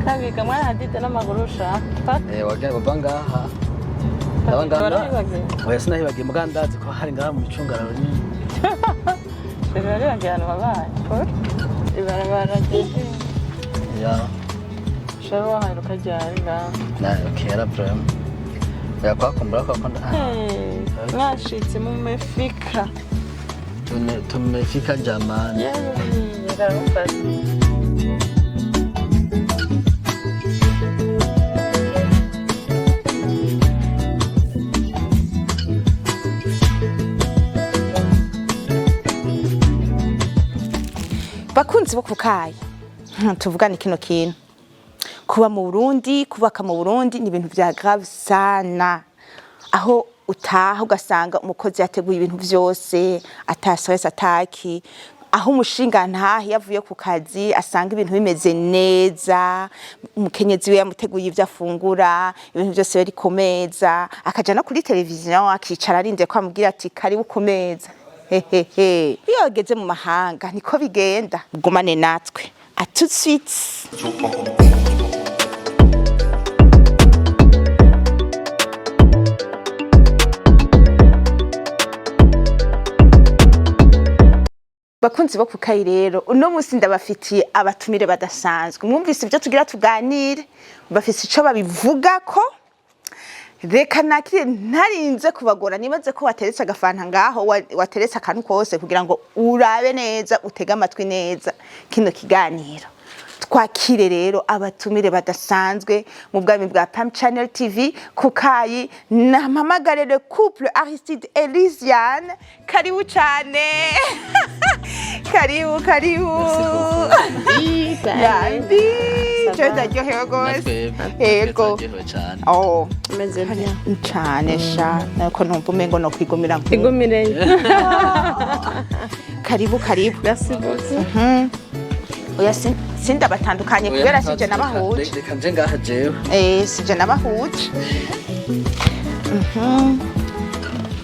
Nyakabiga mwarahadide n'amaguru sha. Eh, wagira bava ngaha. Ndaba ngaha. Warahibagiye? Oya, sinahibagiye, muga ndazi ko hari ngaha mu micungararo nyine. Rero waribagiye ahantu wabaye. Ibarabara ryeze. Ya. Shaba waharuka ryari ngaha? Na kera vraiment. Oya, kwakumbura ko Hey, mwashitse mumefika. Tumefika jamani. Yewe, karagufata. Bakunzi bo kukayi, tuvugane kino kintu: kuba mu Burundi, kubaka mu Burundi ni ibintu vya grave sana, aho utaha ugasanga umukozi yateguye ibintu vyose, ata stress, ataki, aho umushinga ntahe yavuye ku kazi asanga ibintu bimeze neza, umukenyezi we yamuteguye ivyo afungura, ibintu byose biri ku meza, akaja no kuri televiziyo akicara arinze ko amubwira ati: "Karibu ku meza." Hehehe, iyo wageze mu mahanga niko bigenda. Gumane natwe, à tout de suite. Bakunzi bo kukayi, rero uno munsi ndabafitiye abatumire badasanzwe. Mwumvise ibyo tugira tuganire, bafise ico babivugako. Reka nakire ntarinze kubagora. Nibaze ko wateretse agafanta ngaho, wateretse akantu kose kugira ngo urabe neza, utege amatwi neza kino kiganiro. Twakire rero abatumire badasanzwe mu bwami bwa Pam Channel TV kukayi. Nampamagare le couple Aristide et Lisiane. Karibu cyane, karibu, karibu. Yambi, je ndaryohewe rwose. Yego. Turaryohewe cyane. Oh. Meze bien. Cane sha, nako numva umengo no kwigumira Igumireyo. Karibu, karibu. Merci beaucoup. Oya, sindabatandukanye kubera sije nabahuje. Reka nje ngaha jewe. Eh, sije nabahuje.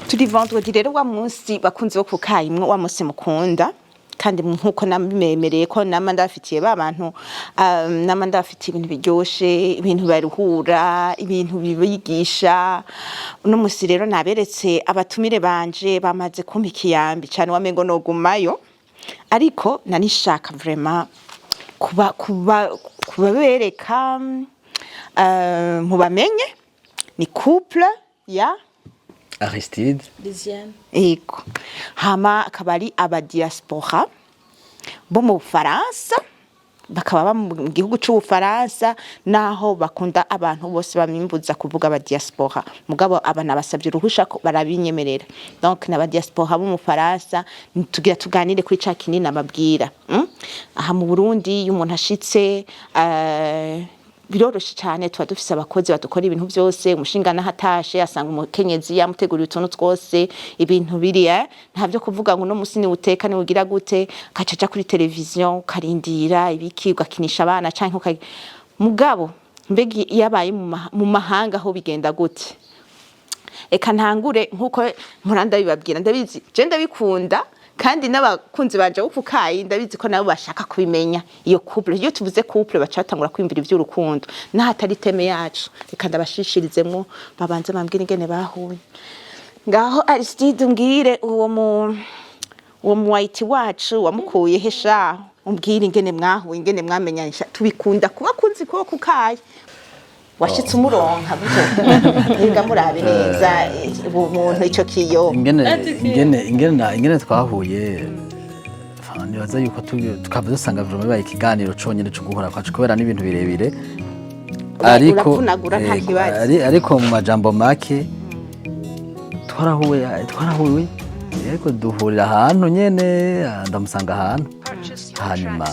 Turi vendredi rero, wa munsi bakunzi bo kukayimwe, wa munsi mukunda, kandi nkuko nabimemereye ko nama ndabafitiye ba bantu, nama ndabafitiye ibintu biryoshe, ibintu baruhura, ibintu bibigisha. Uno munsi rero naberetse abatumire banje bamaze kumpa ikiyambi cane, wamengo nogumayo, ariko nanishaka vraiment kuba kubabereka, mubamenye. Ni couple ya Aristide. Lisiane. Ego, hama akaba ari abadiaspora bo mu Bufaransa, bakaba baba mu gihugu c'Ubufaransa, naho bakunda abantu bose bamimbuza kuvuga abadiaspora, mugabo aba nabasavye uruhusha ko barabinyemerera. Donc n'abadiaspora bo mu Bufaransa, tugira tuganire kuri ca kinini ababwira, Aha mu Burundi iyo umuntu ashitse, biroroshe cyane, tuba dufise abakozi badukora ibintu byose. Umushinga nahatashe asanga umukenyezi yamuteguriye utuntu twose, ibintu biri, nta byo kuvuga ngo uno musi ni uteka, ni ugira gute, ukaca aja kuri televiziyo ukarindira ibiki, ugakinisha abana canke mugabo mbega iyo abaye mu mahanga aho bigenda gute? Eka ntangure nkuko mpora ndabibabwira. Ndabizi, je ndabikunda, kandi n'abakunzi banje bo kukayi ndabizi ko nabo bashaka kubimenya. Iyo couple, iyo tuvuze couple baca batangura kwiyumvira ivy'urukundo, n'ahatari thème yacu. Reka ndabashishirizemwo babanze bambwire ingene bahuye. Ngaho Aristide, umbwire uwo mu white wacu wamukuye he sha? Umbwire ingene mwahuye, ingene mwamenyanye sha. Tubikunda kuba kunzi ko kukayi washitse umuronka gutyo, niga murabe neza ubu muntu ico kiyo. Ingene twahuye, enfin, nibaza yuko tukaba dusanga vraiment bibaye ikiganiro conyene co guhura kwacu, kubera n'ibintu birebire. Uravunagura, nta kibazo. Ariko mu majambo make, twarahuye ariko duhurira ahantu nyene, ndamusanga ahantu, hanyuma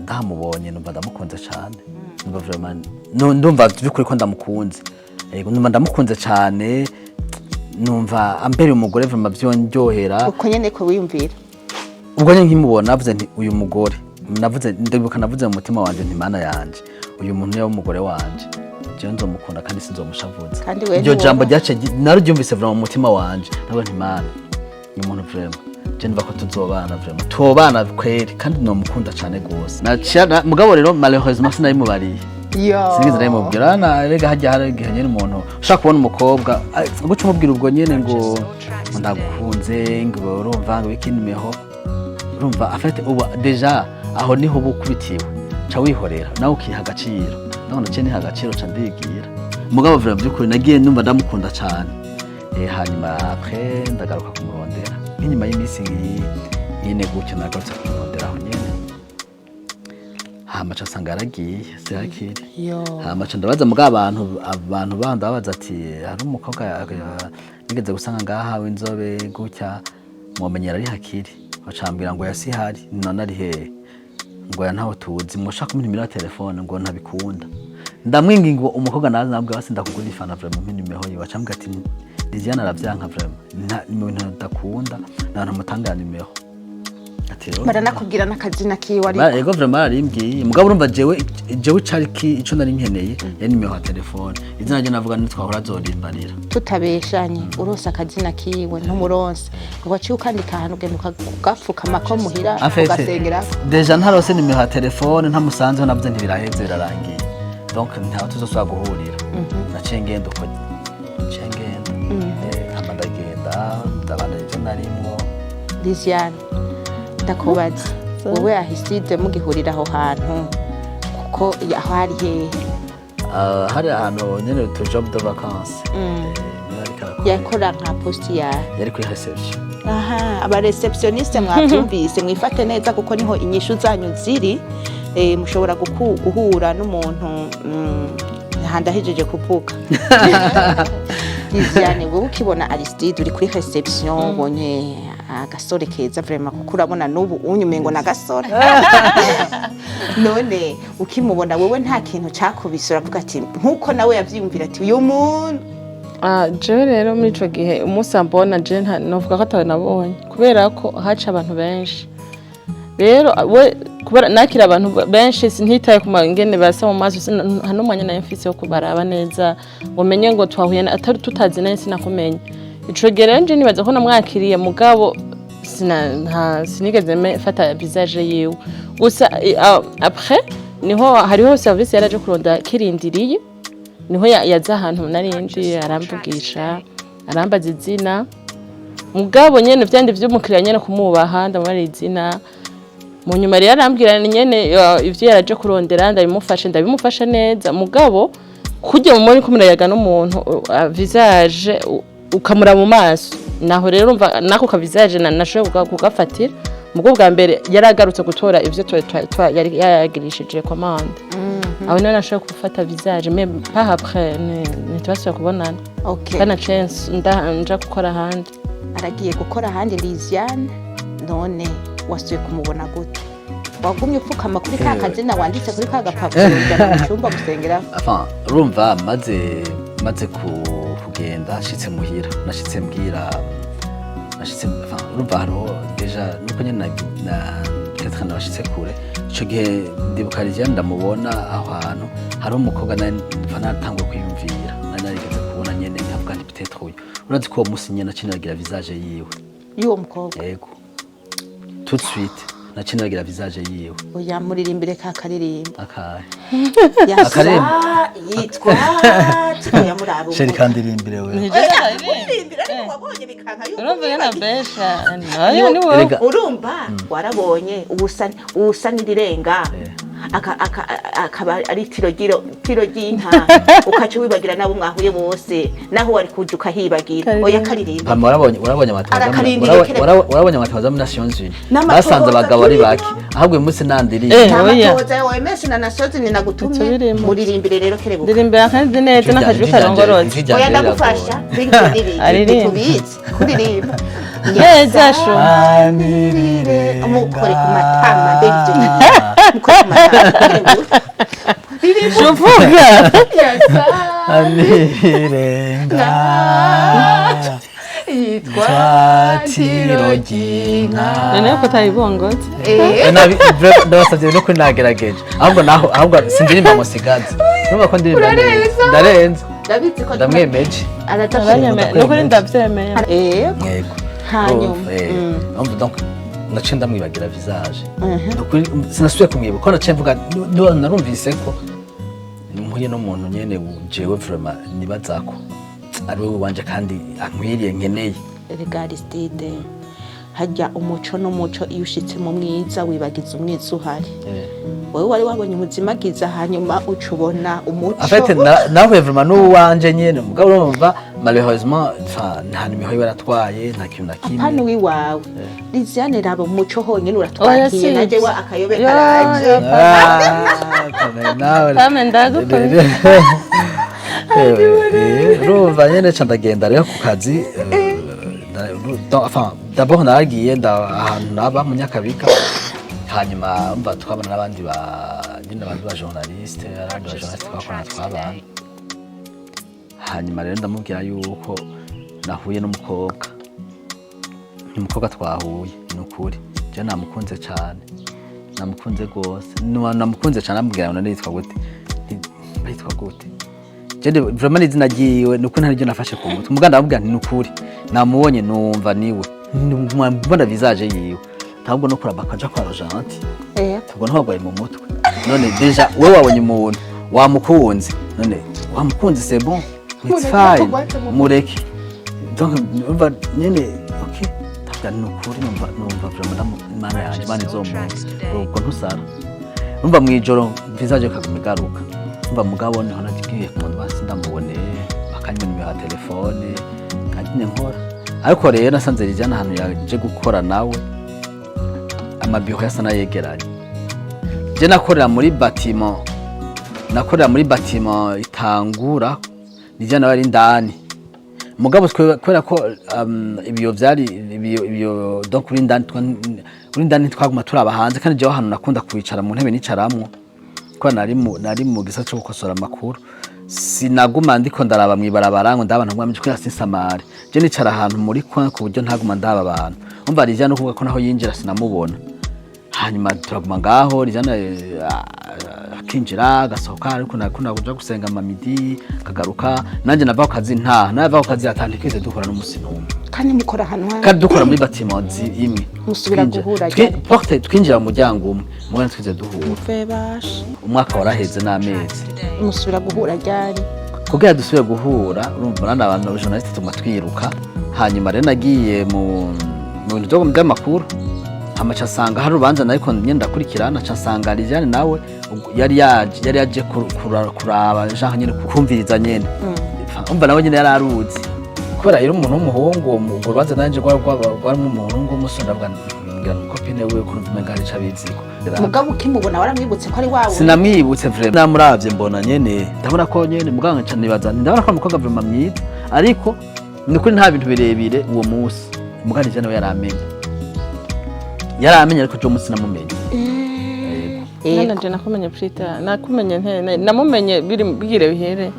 ndahamubonye numva ndamukunze cane, numva vraiment ndumva by'ukuri ko ndamukunze. Yego, numva ndamukunze cane, numva ambereye umugore vraiment vyondyohera. Uko nyene ko wiyumvira? Ubwo nyine nkimubona navuze nti: "Uyu mugore", navuze, ndibuka navuze mu mutima wanje nti: "Mana yanje, uyu muntu niwe umugore wanje, jewe nzomukunda kandi sinzomushavuza." Kandi we Iryo jambo ntiwora. ryaciye naryumvise vraiment mu mutima wanje, navuga nti: "Mana, uyu muntu vraiment Je numva ko tuzobana, vraiment tobana kweri, kandi nomukunda cane gose. Mugabo rero malheureusement sinabimubariye. Yo. Sinigeze ndabimubwira. Na rega hajya hari igihe nyene umuntu ushaka kubona umukobwa, guca umubwira ubwo nyene ngo ndagukunze, ngo urumva, ngo iki nimeho, urumva afite ubu déjà aho niho uba ukubitiwe, ca wihorera nawe ukiha agaciro. Naho naciye niha agaciro, ca ndigira. Mugabo vraiment by'ukuri nagiye numva ndamukunda cane. Hanyuma après ndagaruka kumurondera nk'inyuma y'iminsi nyene gutyo, nagarutse kumurondera aho nyene, hama ca nsanga yaragiye, sihakiri. Yo. Hama ca ndabaza muga abantu bandi, ndababaza ati: "Hari umukobwa nigeze gusanga ngaha w'inzobe gutya, mwomenyera ari hakiri?" Bacambwira ngo yasihari. None ari hehe? Ngo ya ntaho tuzi, mushaka kumpa nimero ya telefone? Ngo ntabikunda. Ndamwinginga ngo umukobwa naze, nabwo basi ndakugura ifana, vraiment mpa nimero yiwe. Acambwira ati: "Lisiane aravyanka, vraiment ni mu bintu adakunda, nta ntamutanga nimero." Ati rero Baranakubwira n'akazina kiwe ariko? Ego, vraiment yarimbwiye. Mugabo urumva jewe cari ki ico nari nkeneye yari nimero ya telefone. Izina rye navuga nitwahora azorimbarira. Tutabeshanye, urose akazina kiwe ntumuronse, ngo waciye ukandika ahantu, ugenda ukagapfukama ko muhira En fait, ugasengera? déjà ntarose nimero ya telefone, ntamusanzeho, navuze ntibiraheze, birarangiye, donc ntaho tuzosubira guhurira. Naciye ngenda uko, naciye ngenda. Hama ndagenda, ndabandanya ivyo narimwo. Lisiane, ndakubaza, wowe ahiside mugihurira aho hantu, kuko aho hari hehe? Ah, hari ahantu nyene tu job de vacances. Niho ariko arakora. Yakora nka poste ya Yari kuri réception. Aha, aba réceptionniste mwabyumvise, mwifate neza kuko niho inyishu zanyu ziri. Mushobora guhura n'umuntu ntahejeje kuvuga. Lisiane, wowe ukibona Aristide uri kuri réception, ubonye agasore keza vraiment, kuko urabona n'ubu unyumengo n'agasore. None ukimubona wewe nta kintu cakubise, uravuga ati nkuko nawe yavyiyumvira ati uyu muntu? Ah, jewe rero muri ico gihe umunsi ambona, je novuga ko atawe nabonye, kubera ko haca abantu benshi. Rero we kubera nakira abantu benshi, ntitaye ku ngene basa mu maso, nta n'umwanya nari mfise wo kubaraba neza ngo menye ngo twahuye atari tutazi naye sinakumenya. Ico gihe rero nje nibaza ko namwakiriye, mugabo sinigeze mfata visage yiwe. Gusa après niho hariho service yaraje kuronda kirindiriye, niho yaza ahantu nari ndi, aramvugisha, arambaza izina. Mugabo nyene vyandi vy'umukiriya nyene kumubaha, ndamubara izina. Mu nyuma rero arambwira nyene ivyo yaraje kurondera, ndabimufashe, ndabimufasha neza. Mugabo kurya mu muri kumurayaga n'umuntu, visage ukamura mu maso, naho rero umva nako ka visage nashoboye kugafatira. Mugabo bwa mbere yaragarutse gutora ivyo yari yagirishije commande, aho niho nashoboye gufata visage, mais pas après, ntitubasubira kubonana. Kana chance nja gukora ahandi. Aragiye gukora ahandi Lisiane. None wasuye kumubona gute? Wagumye upfukama kuri ka kazina wanditse kuri ka gapapuro, ujya mu cyumba gusengera? Enfin, urumva maze kugenda, nshitse muhira, nashitse mbwira, nashitse, enfin urumva hariho déjà nuko nyene na peut-être nabashitse kure. Ico gihe ndibuka Lisiane ndamubona aho hantu hariho umukobwa nari mva natanguye kwiyumvira, nari narigeze kubona nyene, nkavuga nti peut-être uyu. Urazi ko uwo musi nyene naciye nagira visage yiwe. Y'uwo mukobwa? Yego, tout de suite naciye nagira visage yiwe. Oya, muririmbire ka karirimbo. Akahe? Yasa. Akaririmbo? Yitwa yamuraba. Chéri, kandirimbire wewe. Uririmbira, ariko wabonye bikanka yuko Urumva ingene wibagiwe. abesha nayo ni wowe. Erega Urumva warabonye ubusa n'irirenga, akaba ari tiro ry'inka, ukaca wibagira n'abo mwahuye bose, naho wari kuja ukahibagira. Oya, karirimba. Hama warabonye amatoza Arakarindira warabonye amatoza muri Nations Unies N'amatohoza basanze abagabo ari turimo. bake, ahubwo uyu munsi nandiriye. Nta Oya. matoza yawe menshi na nasozi ni nagutumye. Tubirimo. Muririmbire rero, kerebuka. Ndirimbira kandi neza n'akajwi karongorotse. Oya, ndagufasha. Aririmba. Tubizi kuririmba. Neza shu. Mukore ku matama, mbega ibyo bintu, mukore ku matama, kerebuka. Uvuga. Anirenga Yitwa twatiro ry'inka. None ko utayibongotse? Ndabasabye no kuri nagerageje, ahubwo naho ahubwo sindirimba ngo sigaze, urumva ko ndirimba neza, ndarenze. Ndabizi ko Ndamwemeje. araza. Nukuri ndabyemeye. Yego. Yego. Hanyuma, Urumva, urumva, donc naciye ndamwibagira visage. Nukuri sinasubiye kumwibuka, ko naciye mvuga narumvise ko mpuye n'umuntu nyene jewe vraiment nibazako ari we wanje kandi ankwiriye, nkeneye. Erega Aristide, harya umuco n'umuco, iyo ushitse mu mwiza wibagiza umwiza uhari. Wowe wari wabonye umuzimagiza, hanyuma uca ubona umuco. En fait, nahuye vraiment n'uwanje nyene, mugabo urumva malheureusement, enfin, nta nimero yiwe aratwaye, nta kintu na kimwe. Apana uwiwawe, Liziane, raba umuco honyine Oya, uratwakiye. si Nanjye ibyo. wa akayobe Ya, karaje. ya. Ah, Pamela, nawe. Pamela, ndagukunda. Urumva nyene ca ndagenda rero ku kazi, enfin d'abord naragiye ahantu naba mu Nyakabika, hanyuma umva twabona n'abandi ba nyine, abandi ba journaliste, abandi ba journaliste twakorana, twabana. Hanyuma rero ndamubwira yuko nahuye n'umukobwa, umukobwa twahuye ni ukuri je namukunze cane, namukunze rwose. Namukunze cane. Namubwira ngo none yitwa gute? Yitwa gute? Je vraiment n'izina ryiwe ni ukuri ntaryo nafashe ku mutwe. Muganda ndamubwira nti nukuri namubonye, numva niwe, mbona visage yiwe, ntabwo no kuraba akaja kwa gentil. Ubwo ntiwagwaye mu mutwe? None déjà wewe wabonye umuntu wamukunze, none wamukunze, c'est bon, it's fine, mureke. Donc umva nyene, okay, ndavuga ni ukuri numva vraiment Imana yanjye, Imana izomuntu ubwo ntusara. Numva mw'ijoro visage kaguma igaruka. Umva mugabo niho nagiye ku muntu basi ndamubone, akanywa nimero ya telefone nkagumye nkora. Ariko rero nasanze Lijana ahantu yaje gukora nawe amabiro yasa n'ayegeranye. Je nakorera muri bâtiment itangura, Lijana nawe ari indani. Mugabo twe kubera ko ibiyo vyari ibiyo, donc uri indani twaguma turaba hanze. Kandi jewe ahantu nakunda kwicara mu ntebe nicaramwo, kubera nari mu gisata cyo gukosora amakuru, sinaguma ndiko ndaraba mw'ibarabara ngo ndaba abantu kugira sinsamare. Je nicara ahantu muri coin ku buryo ntaguma ndaba abantu. Umva Lijana no kuvuga ko naho yinjira sinamubona. Hanyuma turaguma ngaho, Lijana akinjira agasohoka, ariko nakunda kuja gusenga amamidi akagaruka, nanjye nava ku kazi ntaha, nava ku kazi atandikwize duhura n'umusi n'umwe. Kandi mukora ahantu hamwe? Kandi dukora muri bâtiment imwe. Musubira guhura ryari? Porte twinjira mu muryango umwe, mugabo ntitwize duhura. Mve basha. Umwaka waraheze n'amezi. Musubira guhura ryari? Kugira dusubire guhura, urumva nana abantu journaliste tuguma twiruka. Hanyuma rero nagiye mu bintu by'amakuru, hama ca asanga hari urubanza nariko nyene ndakurikirana, ca nsanga Lijane nawe ubwo yari yaje kuraba genre nyene kumviriza nyene. Umva nawe nyene yari aruzi kubera rero umuntu w'umuhungu, urwo rubanza nanje rwarimo umuhungu w'umusore, ndavuga ngira ni copine wiwe, ko numva umenga hari ico abiziko. Mugabo ukimubona waramwibutse ko ari wawe? Sinamwibutse vraiment. Namuravye mbona nyene, ndabona ko nyene muganga nca nibaza, ndabona ko ari umukobwa vraiment mwiza, ariko ni ukuri nta bintu birebire uwo munsi. Muganga Lijane we yaramenye, ariko jo munsi namumenye. None je nakumenye Prita, nakumenye nte namumenye biri bwire bihere.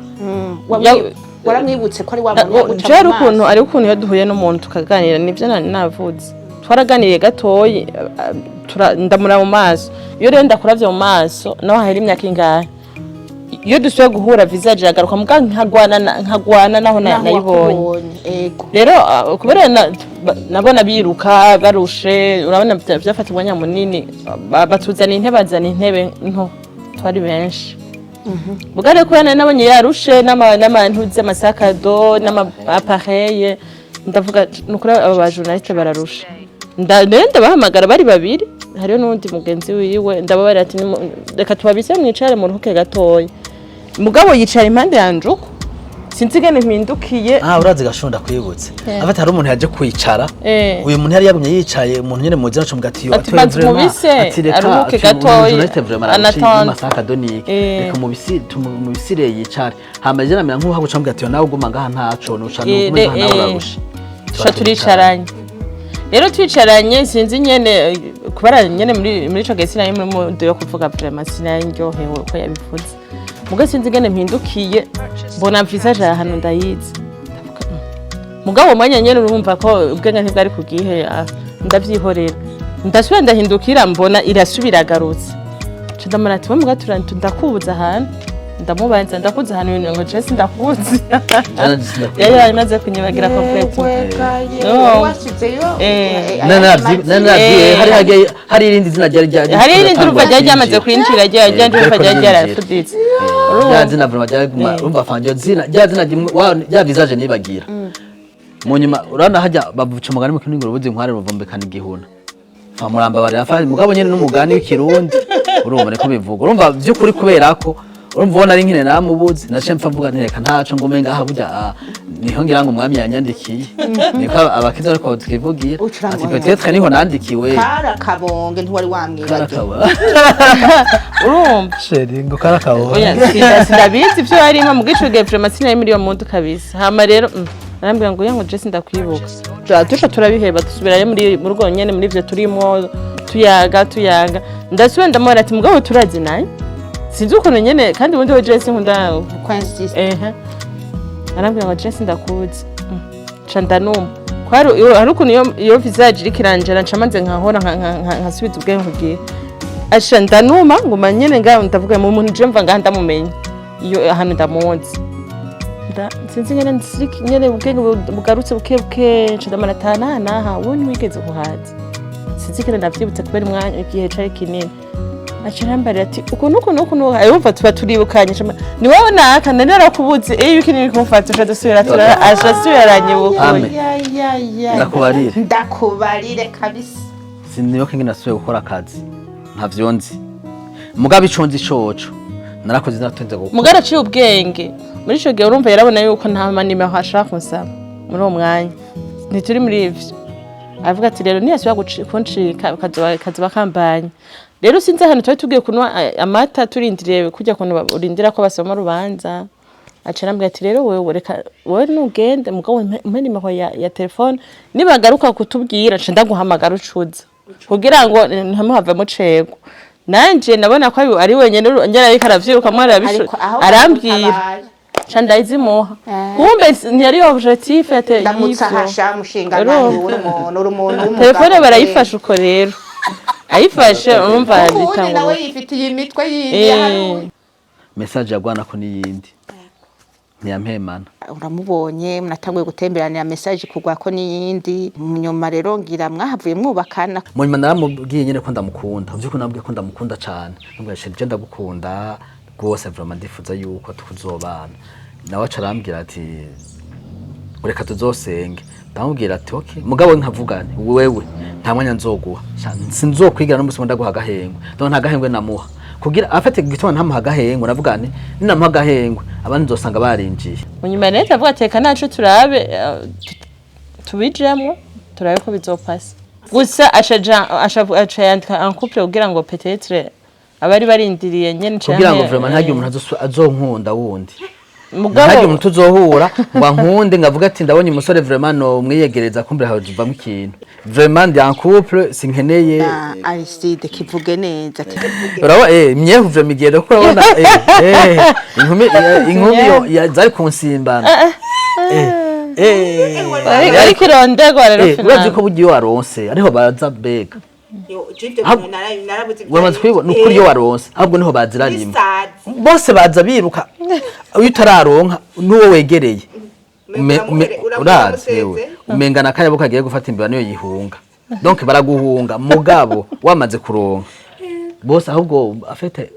Waramwibutse ko ari wa muntu yaguca Je hari mu ukuntu maso? ari ukuntu iyo duhuye n'umuntu tukaganira, nibyo nari navuze, twaraganiriye gatoyi, ndamura mu maso. Iyo rero ndakuravye mu maso, naho hahera imyaka ingahe, iyo dusubiye guhura visage iragaruka, muga nkagwana naho Naho nayibonye. wakubonye, ego. Rero kubera nabona biruka barushe, urabona vyafata umwanya munini, batuzana intebe, bazana intebe nto, twari benshi. Bwa rero kubera nari nabonye yarushe n'amantuze amasakado n'ama appareil, ndavuga nukuri aba ba journaliste bararusha. Rero ndabahamagara, bari babiri, hariho n'uwundi mugenzi wiwe. Ndababarira ati: "Reka tubabise mwicare muruhuke gatoya." Mugabo yicara impande yanje uko, sinzi ingene mpindukiye. Ah, urazi gashonda kwibutse, afite hari umuntu yaje kwicara. Uyu muntu yari yagumye yicaye, umuntu nyene muzi naco mugati yo Ati, "Banza umubise, aruhuke gatoyi, en attente." Masaka donike. Reka mubisi tumubisire yicare, hama je namera nk'uha guca mugati yo nawe uguma ngaha ntaco nuca nugume ngaha nawe urarusha. Tuca turicaranye rero, twicaranye, sinzi nyene, kubera nyene muri ico gihe sinari muri mood yo kuvuga, vraiment sinari ndyohewe uko yabivuze. Muga sinzi ingene mpindukiye, mbona visage ahantu ndayizi. Ndavuga, Mugabo uwo mwanya nyene urumva ko ubwenge ntibwari ku gihe, ndavyihorera. Ndasubira ndahindukira, mbona irasubira agarutse. Nca ndamara ati: "We muga ndakubuza ahantu." Ndamubanza, ndakuze ahantu ngo je sindakuzi. Yari yamaze kunyibagira complètement. No. Wasizeyo. Nari hari hagiye hari irindi zina ryari Hari irindi, urumva, ryari ryamaze kwinjira, ryari urumva ryari ryarafuditse. Rya zina vraiment ryaguma, urumva fanje zina, rya zina rimwe rya visage nibagira. Mu nyuma urabona hajya bavuca umugani mu Kirundi ngo urubuzi inkware ruvumbikana igihuna. Fa murambabarira, fa mugabo nyene n'umugani w'Ikirundi, urumva niko bivuga. Urumva vy'ukuri kubera ko urumva ubona ari nkine namubuzi, naciye mpfa mvuga nti reka ntaco ngume ngaha burya, niho ngira ngo umwami yanyandikiye, niko abakiza ariko tukivugira Ucuranga ati peut-être niho nandikiwe. Kara kabonge ntiwari wamwibagiwe. Karakaba. Urumva. Chéri, ngo karakabonye. Oya, sindabizi ivyo yarimo mu gico gihe, vraiment sinari muri iyo muntu kabisa. Hama rero arambwira ngo ngo je sindakwibuka. Tuca turabiheba, dusubirayo muri urwo nyene, muri ivyo turimo tuyaga tuyaga. Ndasubira ndamubwira ati mugabo turazi naye, sinzi ukuntu nyene, kandi ubundi we je sinkunda Ko insiste. Ehe, arambwira ngo je sindakuzi. Nca ndanuma kwari hari ukuntu iyo visage iriko iranjera, nca maze nkahora nkasubiza ubwenge kugihe aca ndanuma, nguma nyene ngaho ndavuga mu muntu je mva ngaha ndamumenya, iyo ahantu ndamuzi. Sinzi nyene nsiriki nyene ubwenge bugarutse buke buke, nca ndamara ata naha wowe ntiwigeze kuhaza. Sinzi kene ndavyibutse kubera umwanya igihe cari kinini. Aca arambarira ati ukuntu ukuntu ukuntu, urumva tuba turibukanye, nca ni wowe naka nari narakubuze iyo ukeneye kumufata, uca dusubira aca asubira aranyibuka. Ame. Ndakubarire. Ndakubarire kabisa. Sinibuka ingene nasubiye gukora akazi, ntavyo nzi, mugabo ico nzi coco narakoze, natonze gukora. Mugara aciye ubwenge muri ico gihe, urumva yarabona yuko nta manimero ashaka kunsaba muri uwo mwanya, ntituri muri ivyo. Avuga ati rero niyasubira kuncika kazoba kambanye. Rero sinzi ahantu twari tugiye kunywa amata, turindiriye kurya kuntu urindira ko basoma urubanza. Aca arambwira ati rero wewe reka wewe nugende, mugabo umpe nimero ya telefone, nibagaruka kutubwira nca ndaguhamagara ucuza kugira ngo ntimuhave mucegwa. Nanje nabona ko ari wenyene ngera ariko aravyirukamwo Ariko aho arambwira baragutabara. Ca ndayizimuha. Eh. Kumbe ntiyari objectif yate Ndamutsa y'ivyo. hasha mushinga. Urumva. Nawe uri umuntu, uri umuntu w'umugabo. Telefone barayifashe uko rero ayifashe, urumva Kuko uwundi bitangura. nawe yifitiye imitwe yindi yaharuye. Message yagwanako n'iyindi ntiyampemana. Uramubonye, munatanguye gutemberanira, message kugwako n'iyindi. Nyuma rero ngira mwahavuye mwubakana. Mu nyuma naramubwiye nyene ko ndamukunda, vy'ukuri namubwiye ko ndamukunda cane. Namubwiye chéri je ndagukunda rwose, vraiment ndifuza yuko tuzobana. Nawe aca arambwira ati reka tuzosenge. Ndamubwira ati okay, mugabo nkavuga nti wewe nta mwanya nzoguha. Sha, sinzokwigira n'umunsi umwe ndaguha agahengwe. Donc nta gahengwe namuha kugira afate gituma ntamuha agahengwe. Navuga nti ninamuha agahengwe abandi nzosanga barinjiye. Munyuma rero avuga ati reka naco turabe, tubijemwo turabe ko bizopasa. Gusa aca yandika en couple kugira ngo peut-être abari barindiriye nyene kugira ngo canke, vraiment ntihagire umuntu azonkunda wundi, mugabo ntihagire umuntu tuzohura ngo ankunde, ngavuga ati ndabonye umusore vraiment no mwiyegereza, kumbure havamo ikintu. Vraiment ndi en couple, sinkeneye. Na Aristide, kivuge neza, kivuge. Urabona myehu vraiment igenda kuko urabona inkumi inkumi zari kunsimbana Ariko irondegwa rero urazi ko finalement. burya iyo waronse ariho baza mbega. Wamaze kubibona, ni ukuri iyo waronse ahubwo niho bazira rimwe bose baza biruka. Iyo utararonka n'uwo wegereye urazi yewe umenga nakayabo kagiye gufata imbeba niyo yihunga. Donc baraguhunga, mugabo wamaze kuronka bose ahubwo afite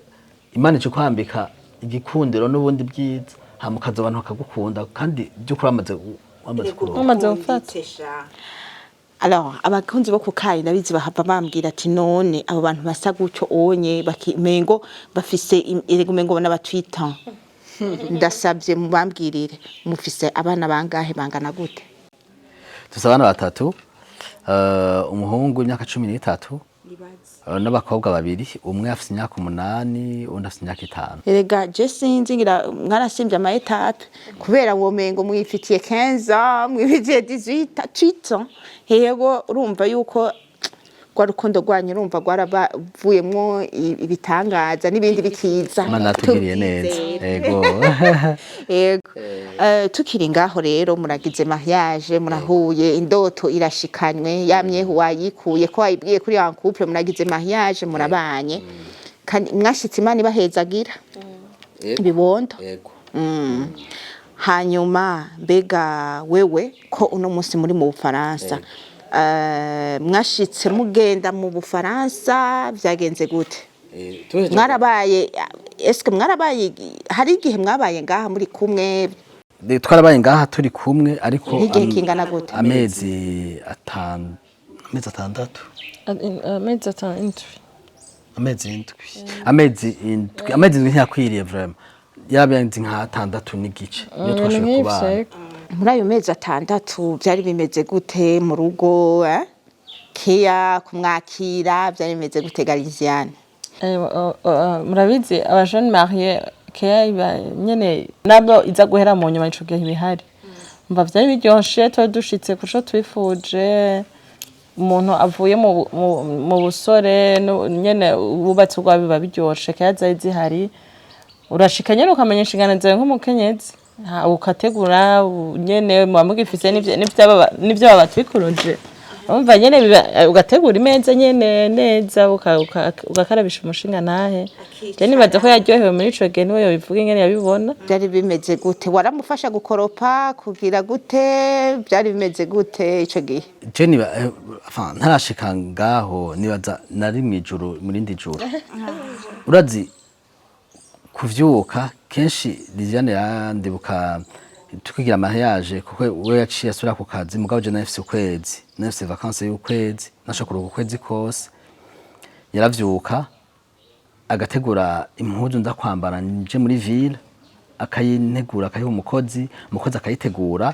Imana ica kwambika igikundiro n'ubundi bwiza, hama ukaza abantu bakagukunda, kandi by'ukuri wamaze kuronka. Wamaze gufata. Alors abakunzi bo kukayi ndabizi bahava bambwira ati none abo bantu basa gutyo onye mengo bafise erega umengo n'abatwita. Ndasabye mubambwirire, mufise abana bangahe, bangana gute? Dufise abana batatu, umuhungu w'imyaka 13, n'abakobwa babiri, umwe afise imyaka 8, uwundi afise imyaka 5. Erega je sinzi, ngira mwarasimbye ama étapes kubera womengo mwifitiye 15 ans, mwifitiye 18 18 ans. Yego, urumva yuko rwa rukundo rwanyu urumva rwarabavuyemwo ibitangaza n'ibindi bikiza. Imana yatugiriye neza. Ego. Yego. Tukiri ngaho rero, muragize mariage, murahuye, indoto irashikanywe, yamyehu wayikuye ko wayibwiye kuri en couple, muragize mariage, murabanye kandi mwashitse Imana ibahezagira. Ibibondo. Yego. Hanyuma mbega wewe, ko uno munsi muri mu Bufaransa, mwashitse mugenda mu Bufaransa, vyagenze gute? Mwarabaye, eske mwarabaye, hari igihe mwabaye ngaha muri kumwe? Twarabaye ngaha turi kumwe, ariko Nk'igihe kingana gute? Amezi 5, amezi 6. Amezi 5, 7. Amezi 7, amezi 7, amezi 7 ntiyakwiriye vraiment, yarabaye nka 6 n'igice niyo twashoboye kubana. Muri ayo mezi 6 byari bimeze gute mu rugo, eh? Keya kumwakira byari bimeze gute, Galiziane? Murabizi, aba jeunes mariés, keya iba nyene nabwo iza guhera mu nyuma. Ico gihe ibihari mva vyari biryoshe, twari dushitse kuco twifuje. Umuntu avuye mu busore nyene wubatse urwawe, biba biryoshe. Keya zari zihari, urashika nyene ukamenya inshingano zawe nk'umukenyezi. Ukategura nyene muba mugifise n'ivyo babatwikuruje. Urumva nyene ugategura imeza nyene neza, ugakarabisha umushinga ntahe. Je nibaza ko yaryohewe muri ico gihe, niwe yobivuga ingene yabibona. Byari bimeze gute? Waramufasha gukoropa, kugira gute? Byari bimeze gute ico gihe? Je niba enfin, ntarashika ngaho, nibaza nari mw'ijuru, mu rindi juru. Urazi kuvyuka kenshi Liliane yandibuka tukigira mariage, kuko we yaciye asubira ku kazi, mugabo je nafise ukwezi, nafise vacances y'ukwezi, nashobora kuruhuka ukwezi kose. Yaravyuka agategura impuzu nza kwambara nje muri ville, akayintegura, akayiha umukozi, umukozi akayitegura,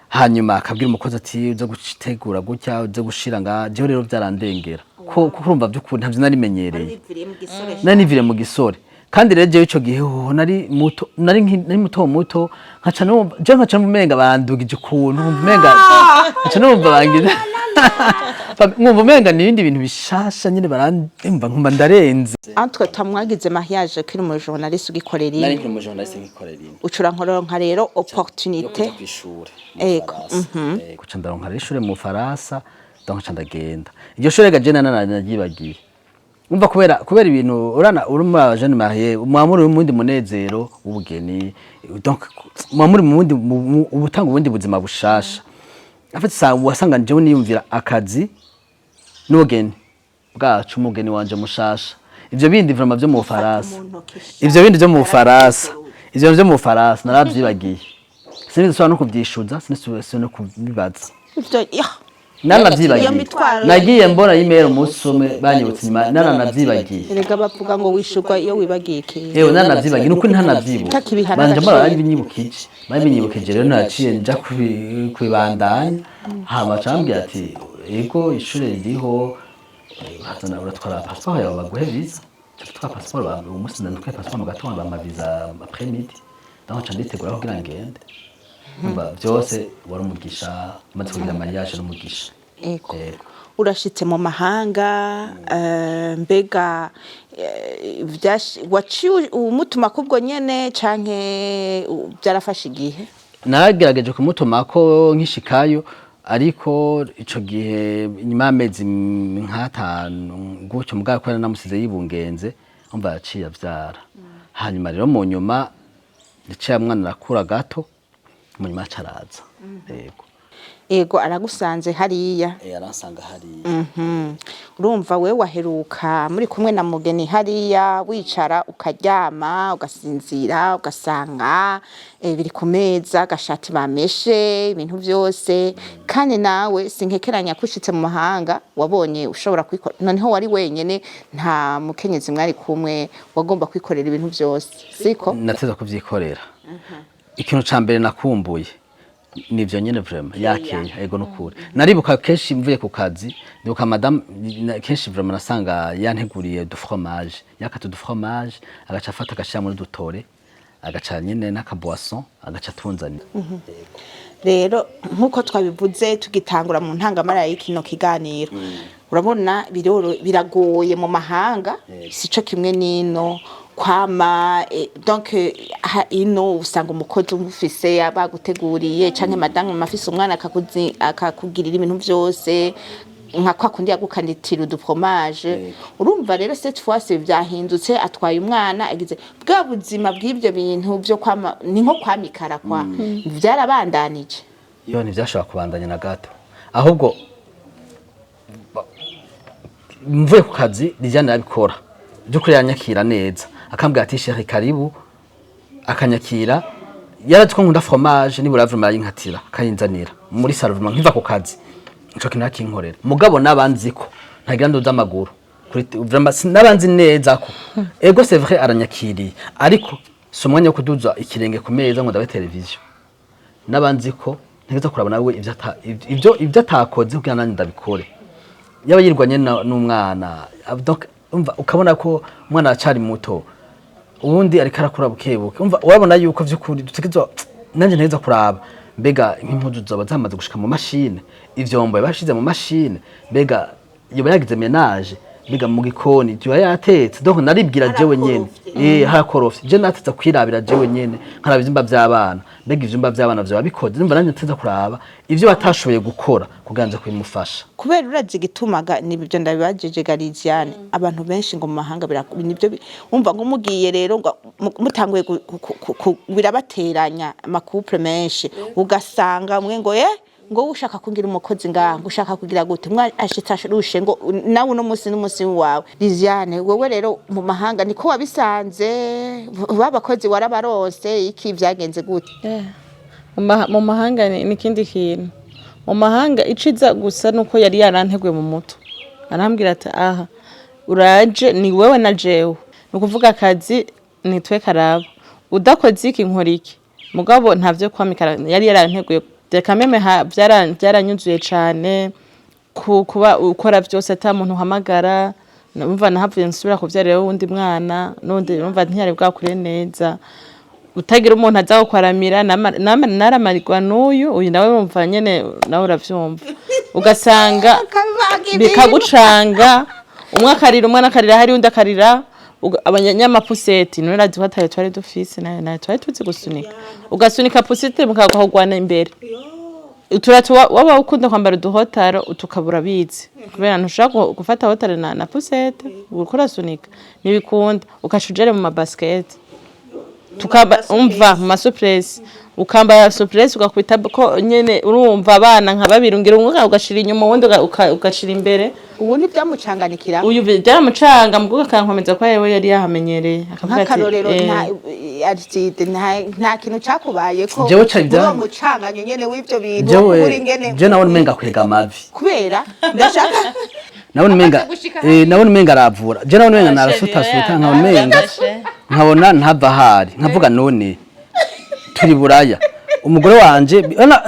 hanyuma akabwira umukozi ati: "Uze gutegura gutya, uze gushira nga." Jewe rero byarandengera ko kuko urumva by'ukuri ntavyo narimenyereye, nari nivire mu gisore. Kandi rero jewe ico gihe hoho nari muto, nari muto muto, nkaca numva jewe nkaca umenga bandugije ukuntu, nkumva umenga nkaca numva bangize, nkumva umenga ni ibindi bintu bishasha nyene, barandimva nkumva ndarenze. Entre temps mwagize mariage kiri mu journaliste, ugikorera Nari ino? nkiri mu journaliste, nkikorera ino. Ucura nkoronka rero opportunité Kw'ishure. Ego. Guca ndaronka rero ishure mu Faransa, donc nca ndagenda. Iryo shure ga je naryibagiye. Umva, kubera ibintu urana uri mu jeune marié, muba muri mu wundi munezero w'ubugeni, donc muba muri mu wundi ubutanga ubundi buzima bushasha. En fait, sa wasanga jewe niyumvira akazi n'ubugeni bwacu, umugeni wanje mushasha. Ivyo bindi vraiment vyo mu Faransa, ivyo bindi vyo mu Faransa, ivyo vyo mu Faransa naravyibagiye, sinzi no kuvyishuza, sinzi no kubibaza. Ivyo ya Naranavyibagiye. Iyo mitwaro. Nagiye mbona email umunsi umwe banyibutse inyuma, naranavyibagiye. Erega bavuga ngo wishurwa iyo wibagiye ikintu. Ewe, naranavyibagiye, nuko ntanavyibuka. Utakibihana Banje mbona agaciro. barabinyibukije, babinyibukije rero naciye nja kubibandanya. Hama cambwira ati: "Ego, ishure ririho, urazana, uratwara passeport yawe baguhe visa." Nca passeport, uwo munsi ndatwaye passeport mu gatondo, bampa visa après midi, donc nca nditegura kugira ngende. Umva, vyose wari umugisha, maze kugira mariage n'umugisha. Ego. Ego. Urashitse mu mahanga, mbega waciye umutuma kubwo nyene canke byarafashe igihe? Nagerageje kumutuma ko nkishikayo, ariko ico gihe inyuma y'amezi nk'5 gutyo, mugabo kubera namusize yibungenze, umva, yaciye avyara. Hanyuma rero mu nyuma yaciye mwana arakura gato, mu nyuma aca araza, yego. Ego, aragusanze hariya? Aransanga hariya. Urumva we waheruka muri kumwe na mugeni hariya, wicara ukaryama ugasinzira, ugasanga biri ku meza, agashati bameshe, ibintu byose. Kandi nawe sinkekeranya ko ushitse mu mahanga wabonye ushobora kwikora. Noneho wari wenyene, nta mukenyezi mwari kumwe, wagomba kwikorera ibintu byose, siko? Nateza kuvyikorera. Ikintu ca mbere nakumbuye nivyo nyene vraiment, yakeya. Ego, nukuri naribuka kenshi mvuye ku kazi, ndibuka madame kenshi vraiment nasanga yanteguriye du fromage, yakata du fromage, agaca afata agashira muri dutore, agaca nyene n'aka boisson, agaca atunzanira. Rero nk'uko twabivuze tugitangura mu ntangamara y'ikino kiganiro, urabona biragoye mu mahanga, sico kimwe n'ino kwama, donc ino usanga umukozi umufise abaguteguriye, canke madame afise umwana akakugirira ibintu vyose. Nka kwa kundi yagukanitira udufromage. Urumva rero, cette fois vyahindutse, atwaye umwana, agize bwa buzima bw'ibyo bintu byo kwama, ni nko kwamikara kwa vyarabandanije. Iyo ntibyashobora kubandanya na gato. Ahubwo mvuye ku kazi, Lidiane arabikora by'ukuri, yanyakira neza, akambwira ati: "Chéri, karibu." Akanyakira, yarazi ko nkunda fromage, nibura vraiment arayinkatira, akayinzanira muri salon. Vraiment nkiva ku kazi, ico kintu akinkorera. Mugabo nabanzi ko ntagira nduza amaguru kuri vraiment nabanzi neza ko ego, c'est vrai, aranyakiriye, ariko si umwanya wo kuduza ikirenge ku meza ngo ndabe televiziyo. N'abanzi ko ntegeza kuraba nawe ivyo atakoze kugira nanjye ndabikore. Yaba yirwanye n'umwana, donc umva, ukabona ko umwana acari muto, uwundi ariko arakura bukebuke. Umva, urabona yuko vy'ukuri dutegerezwa, nanjye ntegeza kuraba mbega nk'impuzu zoba zamaze gushika mu mashine, ivyombo yabashize mu mashine, mbega yoba yagize ménage, mbega mu gikoni yoba yatetse. Donc naribwira jewe nyene, harakorofye. Je nateza kwirabira jewe nyene, nkaraba ivyumba vy'abana, mbega ivyumba vy'abana vyoba bikoze. Numva nanjye nateza kuraba ivyo batashoboye gukora kugira nze kubimufasha. Kubera urazi igitumaga nibyo ndabibajije ga Liziane, abantu benshi ngo mu mahanga nibyo umva ngo mugiye rero ngo mutanguye birabateranya, amacouple menshi ugasanga mwe ngo ngo ushaka kugira umukozi ngaha, ngo ushaka kugira gute, mwa ashitse ashurushe, ngo nawe uno munsi n'umunsi wawe. Liziane, wewe rero mu mahanga niko wabisanze? Babakozi warabaronse iki? Vyagenze gute? Mu mahanga ni ikindi kintu. Mu mahanga iciza gusa nuko yari yaranteguye mu mutwe, arambwira ati: "Aha uraje, ni wewe na jewe, ni ukuvuga akazi nitwe karaba, udakoze iki nkora iki." Mugabo ntavyo kwamikara, yari yaranteguye kameme. Byaranyuzuye cane kuba ukora vyose ata muntu uhamagara. Numva nahavuye nsubira kuvyarira wundi mwana n'undi, numva ntiyari bwakure neza, utagira umuntu aza kukwaramira. Naramarirwa n'uyu, uyu nawe wumva nyene, nawe uravyumva, ugasanga bikagucanga, umwe akarira, umwana akarira hari, undi akarira. Abanyamapuseti none urazi ko atayo twari dufise, nayo twari tuzi gusunika, ugasunika poussette mukagwahogwana imbere. Uturato waba ukunda kwambara uduhotaro tukabura bizi, kubera ntushobora gufata hotaro na poussette uriko urasunika, ntibikunda. Ukaca ujere mu mabasiketi, tukaba umva mu masouplesse, ukambara souplesse ugakubita ko nyene. Urumva abana nka babiri, ngira umwe ugashira inyuma, uwundi ugashira imbere. Ubu ntibyamucanganikira? Uyu byaramucanga, mugabo akankomeza ko yewe yari yahamenyereye, akavuga ati, Nk'akarorero, nta Aristide, nta kintu cyakubaye ko Jewe cari muri uwo mucanganyo nyene w'ivyo bintu Jewe uri ingene? Je nabona umenga kwega amavi. Kubera ndashaka Nabona umenga gushika nabona umenga aravura. Je nabona umenga narasutasuta, nkabona umenga nkabona ntava ahari, nkavuga: "None turi buraya, umugore wanje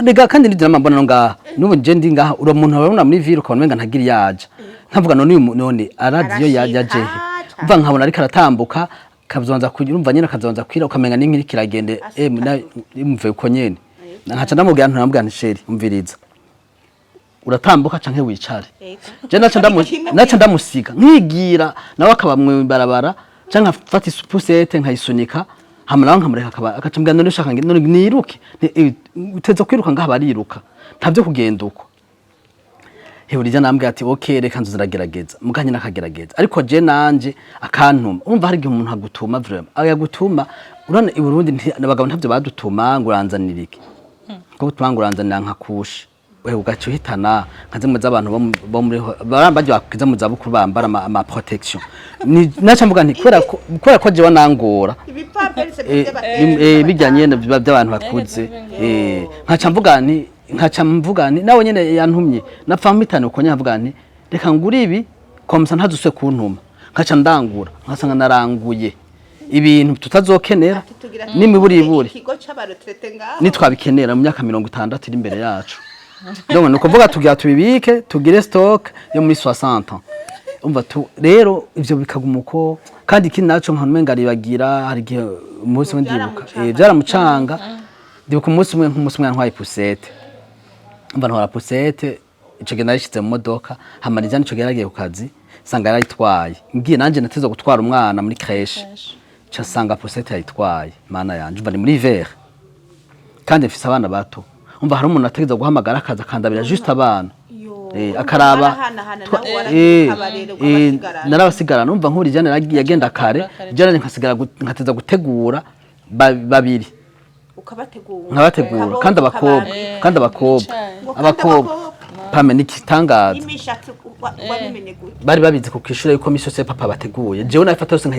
rega." Kandi nivyo namambona no ngaha n'ubu je ndi ngaha, uro muntu urabona muri ville, ukabona umenga ntagira yaja, nkavuga: "None uyu none arazi iyo yaje he?" Umva, nkabona ariko aratambuka, kazonza kugira, umva nyene, akazonza kwira, ukamenga n'inkiri kiragende, muve uko nyene. Nkaca ndamubwira, ntamubwira nti: "Chéri, umviriza, uratambuka canke wicare." Je naca ndamusiga nkigira, nawe akaba mw'ibarabara, canke nkafata ipusete nkayisunika, hama nawe nkamureka akaba akaca ambwira: "None ushaka none niruke?" Nti: "Uteza kwiruka ngaha, bariruka, ntavyo kugenda uko." Hewe rija nambwira ati: "Okay, reka nzo ziragerageza." Muganye nakagerageza, ariko je nanje akantuma. Urumva hari igihe umuntu agutuma, vraiment ayagutuma. Urabona i Burundi abagabo ntavyo badutuma ngo uranzanira iki, ngo gutuma ngo uranzanira nka couche, wewe ugaca uhitana nka zimwe z'abantu bo muri baramba bakiza mu zabukuru bambara ama protection. Ni naca mvuga nti kubera ko jewe nangora bijya nyene biba by'abantu bakuze, nkaca mvuga nti nawe nyene yantumye napfa mpitane uko nyene, nkavuga nti: "Reka ngure ibi komsa ntazuse kuntuma." Nkaca ndangura, nkasanga naranguye ibintu tutazokenera n'imiburiburi Ikigo c'abaretraités ngaho. Nitwabikenera mu myaka 60 iri imbere yacu. Donc ni ukuvuga tugira tubibike, tugire stock yo muri 60 ans. Umva tu rero ivyo bikaguma uko. Kandi ikindi naco, nka umenga aribagira. Hari igihe umunsi umwe ndibuka, byaramucanga. Ndibuka umunsi umwe, nk'umunsi umwe yantwaye poussette. Umva, ntwara poussette, ico gihe narishyize mu modoka, hama Lijane ico gihe yaragiye ku kazi, nsanga yarayitwaye. Ngiye nanje nateze gutwara umwana muri crèche, ca nsanga poussette yayitwaye. Mana yanje! Umva, ni muri hiver kandi mfise abana bato. Umva, hari umuntu ategeza guhamagara akaza akandabira juste abana. Akaraba Barahanahana, nawe waragira ukabasigarana. Narabasigarana. Numva nkuri Jane yagenda kare, Jane nkasigara nkateza gutegura babiri. Ukabategura. Nkabategura kandi abakobwa, kandi abakobwa, Ngo kandi abakobwa pame ni igitangaza. Imishatsi wabimenye gute? Bari babizi ku kwishura yuko misi yose papa bateguye, jewe nayifata yose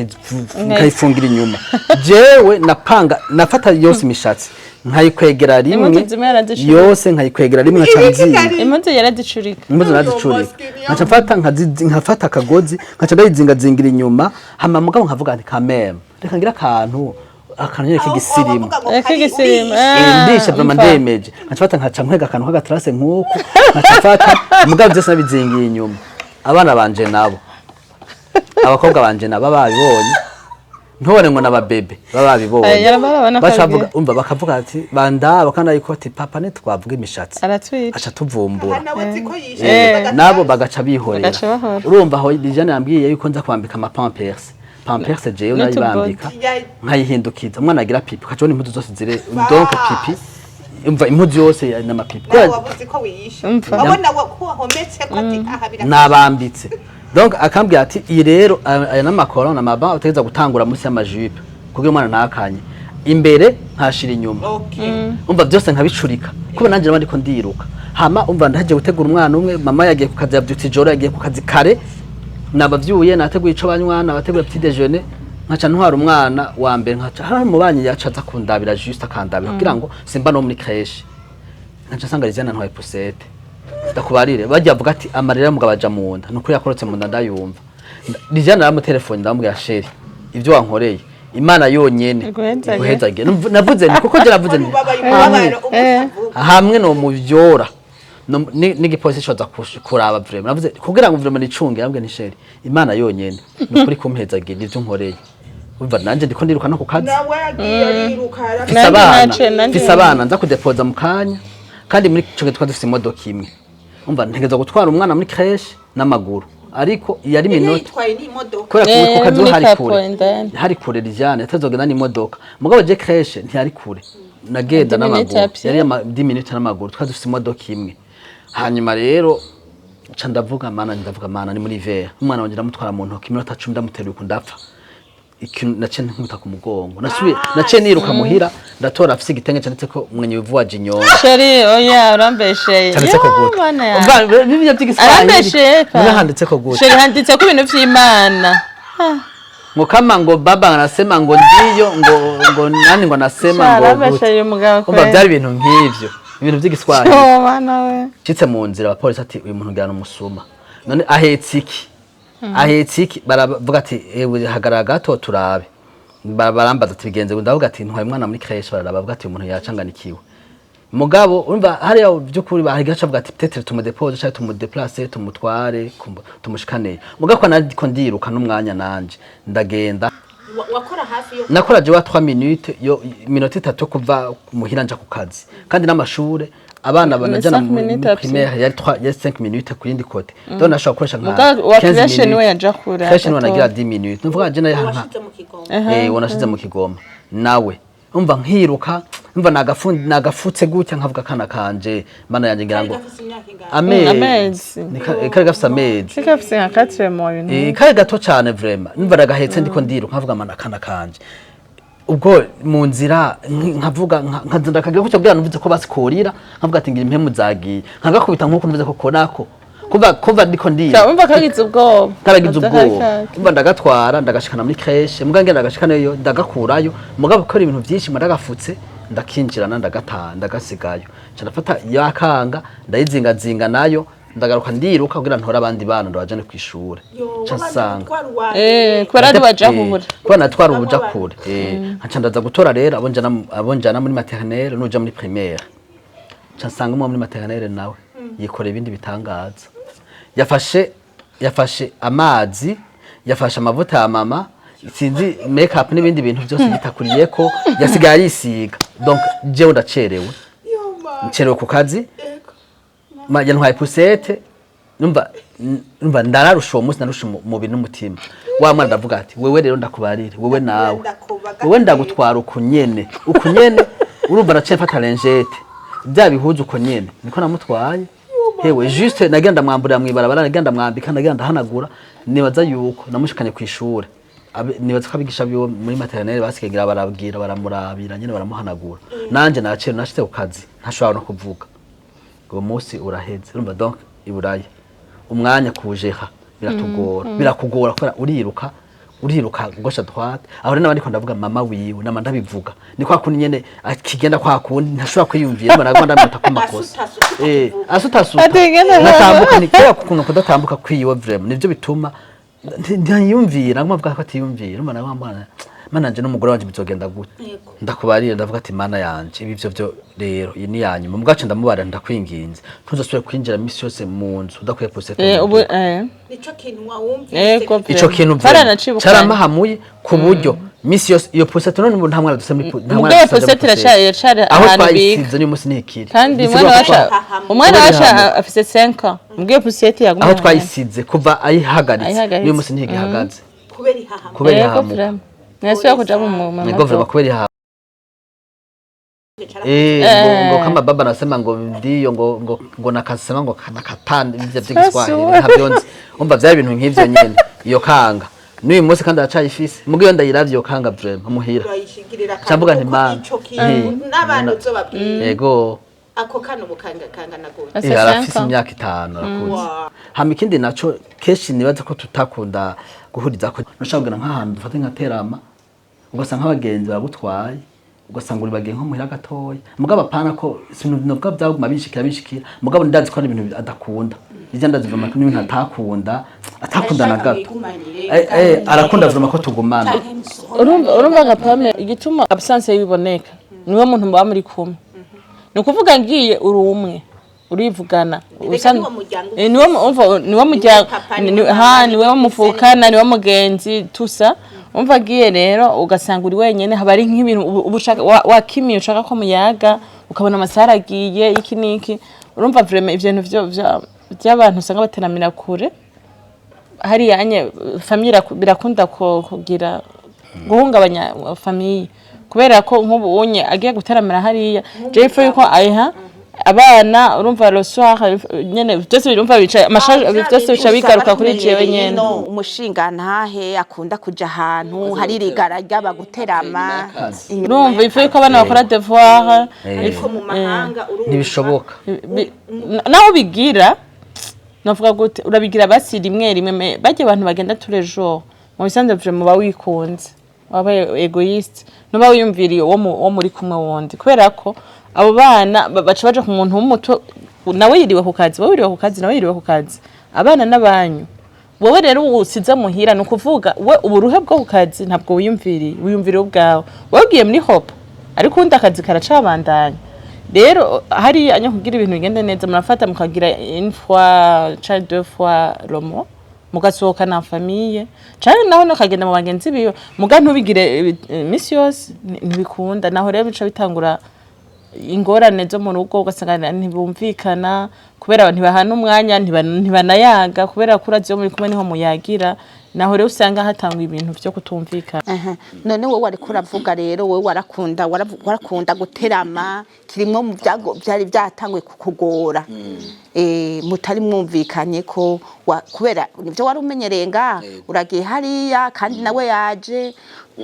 nkayifungira inyuma. Jewe napanga nafata yose imishatsi nkayikwegera rimwe. Impuzu zimwe yarazicurika. Yose nkayikwegera rimwe, nkaca nzinga. Impuzu yarazicurika. Impuzu nazicurika, nkaca mfata nkafata akagozi, nkaca ndayizingazingira inyuma. Hama mugabo nkavuga nti kameme reka ngira akantu nyene k'igisirimu. K'igisirimu. Ndisha vraiment. Umva. Ndemeje, nkaca mfata, nkaca nkwega akantu k'agatrase nk'uko, nkaca mfata, mugabo byose nabizingiye inyuma. Abana banje nabo, abakobwa banje nabo babibonye, ntubone ngo n'ababebe baba babibonye. Yarababona ko Baca bavuga, abibwiye. umva, bakavuga ati bandaba kandi ariko ati papa ntitwavuga imishatsi Aratwica. aca tuvumbura. Nawe ziko yishe. Nabo bagaca bihorera. Bagaca bahora. Urumva aho Lijane yambwiye yuko nza kwambika ama pampers, pampers jewe N'utubodi. nayibambika, nkayihindukiza, umwana agira pipi ukacabona impuzu zose zire, donc pipi, umva, impuzu yose n'amapipi. Nawe wabuze ko wiyishe. Umva. Wabona ko wahometse ko ati aha birasa. Nabambitse, donc akambwira ati iyi rero aya n'amakoro n'amaba utegereza gutangura munsi y'amajipo kugira umwana ntakanye imbere, nkashira inyuma. Umva, byose nkabicurika kuba nanjye naba ndiko ndiruka. Hama umva, ndahejeje gutegura umwana umwe, mama yagiye ku kazi, yavyutse ijoro, yagiye ku kazi kare, nabavyuye, nateguye ico banywa, nabateguye petit déjeuner, nkaca ntwara umwana wa mbere. Nkaca hari umubanyi yaca aza kundabira, juste akandabira kugira ngo simba no muri crèche, nkaca nsanga Lisiane ntwaye poussette. Ndakubarire, bajya bavuga ati amarira y'umugabo aja mu nda, nukuri yakorotse mu nda, ndayumva. Lisiane aramutelefone, ndamubwira: "Chéri, ibyo wankoreye Imana yonyene Iguhezagire." Iguhezagire. Navuze nti kuko je navuze nti ubabaye hamwe umubabaro umusavuga. Hamwe no muvyora n'igipolisi coza kuraba vraiment. Navuze kugira ngo vraiment nicunge, yambwiye nti: "Chéri, Imana yonyene nukuri kumpezagira ivyo nkoreye." Umva, nanje ndiko ndiruka no ku kazi. Nawe yagiye ariruka. Mfise Nanje abana, nanje. mfise abana nza kudepoza mu kanya, kandi muri ico gihe twari dufise imodoka imwe. Umva, ntegerezwa gutwara umwana muri crèche n'amaguru, ariko yari minota Yitwaye n'imodoka. Kubera ku kazi Muri hari Kapo kure, indani. hari kure. Lijane atazogenda n'imodoka, mugabo je crèche ntiyari kure, nagenda 10 minutes n'amaguru. à pied. Yari ama 10 minutes n'amaguru, twari dufise imodoka imwe. Hanyuma rero ca ndavuga mana, ndavuga mana, ni muri hiver, umwana wanje ndamutwara mu ntoki iminota 10, ndamuteruye uku ndapfa. Ikintu naciye nkubita ku mugongo, nasubiye, naciye niruka muhira, ndatora afise igitenge canditse ko mwenye wivuwaje inyonga. Chéri, oya, urambesheye. Canditse ko Ya, gute? mana yanjye. Umva, bibiliya by'igiswahili. Arambesheye pa. Niba handitse ko gute? Chéri, handitse ko ibintu vy'Imana. Ngo kama ngo baba anasema ngo ndiyo, ngo nani ngo anasema ngo gute? Arambesheye umugabo Umva, kweli. byari ibintu nk'ivyo, ibintu by'igiswahili. Oh, mana we. Nshitse mu nzira, abapolisi ati: "Uyu muntu ngira umusuma, none ahetse iki, ahetse iki?" Baravuga ati: "Ewe, hagarara gato turabe." Barambaza ati: "Bigenze gute?" Ndavuga ati: "Ntwaye umwana muri crèche." Bararaba, bavuga ati: "Uyu muntu yacanganikiwe." Mugabo urumva hariya by'ukuri bahiga bavuga ati: "Peut-être tumudepose cyangwa tumudeplace, tumutware tumushikaneye." Mugabo ko nariko ndiruka n'umwanya, nanje ndagenda. Wakora hafi yo Nakora jewe 3 minutes, yo minota 3 kuva muhira nja ku kazi, kandi n'amashure abana banajana 5 mu minutes à pied. primaire yari 3, yari 5 minutes ku yindi côté, donc nashobora gukoresha nka Mugabo wa 15 crèche minutes. niwe yaja kure. Crèche niwe nagira Gato. 10 minutes, nuvuga je nayo nka Washize mu Kigoma. Wanashize mu Kigoma nawe. Umva, nkiruka, umva, nagafutse gutya, nkavuga kana kanje, mana yanjye, ngira ngo Gafise imyaka ingana? Amezi. Amezi. Kari gafise amezi. Kari gafise nka 4 mois, ibintu. Kari gato cane vraiment. Numva ndagahetse, ndiko ndiruka, nkavuga mana, kana kanje. Ubwo mu nzira nkavuga nkaza ndakagira gutya kugira numvise ko basikurira, nkavuga ati ngira impemu zagiye, nkagakubita nkuko numvise ko konako kuva ndiko ndiruka. Umva, kagize ubwoba. Karagize Kari ubwoba. kake. Umva, ndagatwara, ndagashikana muri crèche, muga ngenda ndagashikanayo, ndagakurayo, mugabo gukora ibintu byinshi ndagafutse, ndakinjirana, ndagataha, ndagasigayo, nca ndafata yakanga, ndayizingazinga nayo, ndagaruka ndiruka kugira ntore abandi bana ndabajane kw'ishure. Nca nsanga Kubera ari waja kubura. Kuba natwara ubuja kure, nkaca ndaza gutora rero abo njana muri maternelle n'uja muri primaire. Nca nsanga umwe muri maternelle nawe yikoreye ibindi bitangaza, yafashe amazi, yafashe amavuta ya mama, sinzi make up n'ibindi bintu byose bitakuriyeko, yasigaye arisiga. Donc jewe ndacerewe, ncerewe ku kazi, yantwaye poussette. Numva ndararusha uwo munsi, narusha umubiri n'umutima wa mwana. Ndavuga ati: "Wewe rero ndakubarire, wewe nawe, wewe ndagutwara uku nyene, uku nyene." Urumva, naciye mfata lingette, bya bihuzu, uko nyene niko namutwaye. Hewe, juste nagenda ndamwamburira mw'ibarabara, nagenda ndamwambika, nagenda ndahanagura. Nibaza yuko namushikanye kw'ishure. Nibaza ko abigisha biwe muri maternelle basigaye barabwira, baramurabira nyene, baramuhanagura. Nanje naciye nashitse ku kazi ntashobora no kuvuga. Uwo munsi uraheze. Urumva, donc iburaya umwanya kujeha biratugora, birakugora kubera uriruka, uriruka gauche à droite. Aho rero nabandi ndavuga mama wiwe nama ndabivuga, ni kwa kundi nyene akigenda, kwa kundi ntashobora kwiyumvira, mbona nagwa ndamwita ko amakosa asutasuta. Atigenda. Natambuka ni kubera kukuntu kudatambuka kwiwe, vraiment nivyo bituma ntiyumvira, nkuvuga ko atiyumvira. Mbona wambana mana nje n'umugore wanje bizogenda gute? Ndakubarira, ndavuga ati: "Mana yanje, ibi vyo rero iyi ni yanyuma." Mubwacu ndamubarira, ndakwinginze, ntuzosubire kwinjira misi yose mu nzu udakwiye poussette. Ubu Nico kintu wawumvise? Yego. Ico kintu Twaranacibukanye. caramahamuye ku buryo misi yose iyo poussette, none ubu nta mwana dufise muri nta mwana Mugabo dufise aja muri poussette iracari aho ahantu bika. twayisize n'uyu munsi ntikiri. Kandi Bisigura umwana ko wacu, umwana kubera wacu ihahamuka. afise 5 ans, mbwiye poussette yagumye Aho aho nyene. twayisize kuva ayihagaritse Ayihagaritse. n'uyu munsi ntigihagaze. Kubera ihahamuka. Kubera Yego, ihahamuka. vraiment ntiyasubira kuja mu Niko vraiment kubera ihahamuka. Ngo kama baba anasema ngo ndio, ngo nakasema ngo nakatanda ivyo vy'igiswahili ntabyo nzi. Umva, vyari ibintu nk'ivyo nyene. Iyo kanga n'uyu munsi kandi aracayifise, muga iyo ndayiravye iyo kanga, vraiment muhira Urayishigirira. Camvuga nti kuko Mana. ico kintu n'abantu uzobabwira Yego. ako kano bukanga kangana gute? Afise Arafise 5 ans. imyaka 5, arakuze. Hama ikindi naco kenshi nibaza ko tutakunda guhuriza ko nushaka kugenda nk'ahantu, dufate nka terama, ugasanga nk'abagenzi bagutwaye, ugasanga uri bagiye nko muhira gatoya. Mugabo apana ko sinovuga byaguma binshikira binshikira, mugabo ndazi ko ari ibintu adakunda. Ivyo ndazi vraiment ko n'ibintu atakunda na gato. Arakunda vraiment ko tugumana. Urumva nka Pame, igituma absence yiboneka niwe muntu muba muri kumwe, ni ukuvuga ngiye uri umwe urivugana. Reka niwo muryango. Niwo umva, niwo muryango. Papa, niwe ha mama, niwe niwe muvukana, niwe mugenzi tusa. Umva, agiye rero ugasanga uri wenyene, haba ari nk'ibintu uba ushaka wakimiye, ushaka ko muyaga, ukabona amasaha aragiye, iki n'iki. Urumva, vraiment ivyo bintu vy'abantu usanga bateramira kure hariya anye famille birakunda kugira guhungabanya famille, kubera ko nk'ubu unye agiye guteramira hariya, je ifu yuko ayiha abana, urumva le soir nyene byose birumva bicaye amashaje byose bica bigaruka kuri jewe nyene. No umushinga ntahe akunda kuja ahantu hari rigara ryaba guterama. Urumva, ifu yuko abana bakora devoir. Ariko mu mahanga urumva Ntibishoboka. Naho ubigira, navuga gute, urabigira basi rimwe rimwe, barya abantu bagenda tous les jours, mu bisanzwe vraiment muba wikunze, wabaye égoïste, nuba wiyumviriye uwo muri kumwe wundi, kubera ko abo bana baca baja ku muntu w'umuto, nawe yiriwe ku kazi, wowe wiriwe ku kazi, nawe yiriwe ku kazi, abana n'abanyu. Wowe rero usize muhira, ni ukuvuga we uburuhe bwo ku kazi ntabwo wiyumviriye, wiyumviriye ubwawe, wowe ugiye muri hope, ariko undi akazi karacabandanya. Rero hariya anya kugira ibintu bigende neza, murafata mukagira une fois canke deux fois le mois, mugasohoka na famille, canke naho nakagenda mu bagenzi biwe, muga ntubigire imisi yose, ntibikunda. Naho rero bica bitangura ingorane zo mu rugo, ugasanga ntibumvikana kubera ntibahana umwanya, ntibanayaga, kubera ko urazi iyo muri kumwe niho muyagira. Naho rero usanga hatangwa ibintu vyo kutumvikana. Aha. None wowe wariko uravuga rero, wowe warakunda warakunda guterama, kirimwo mu byago byari byatanguye kukugora, mutari mwumvikanye ko kubera nivyo wari umenyereye ngaha, uragiye hariya kandi nawe yaje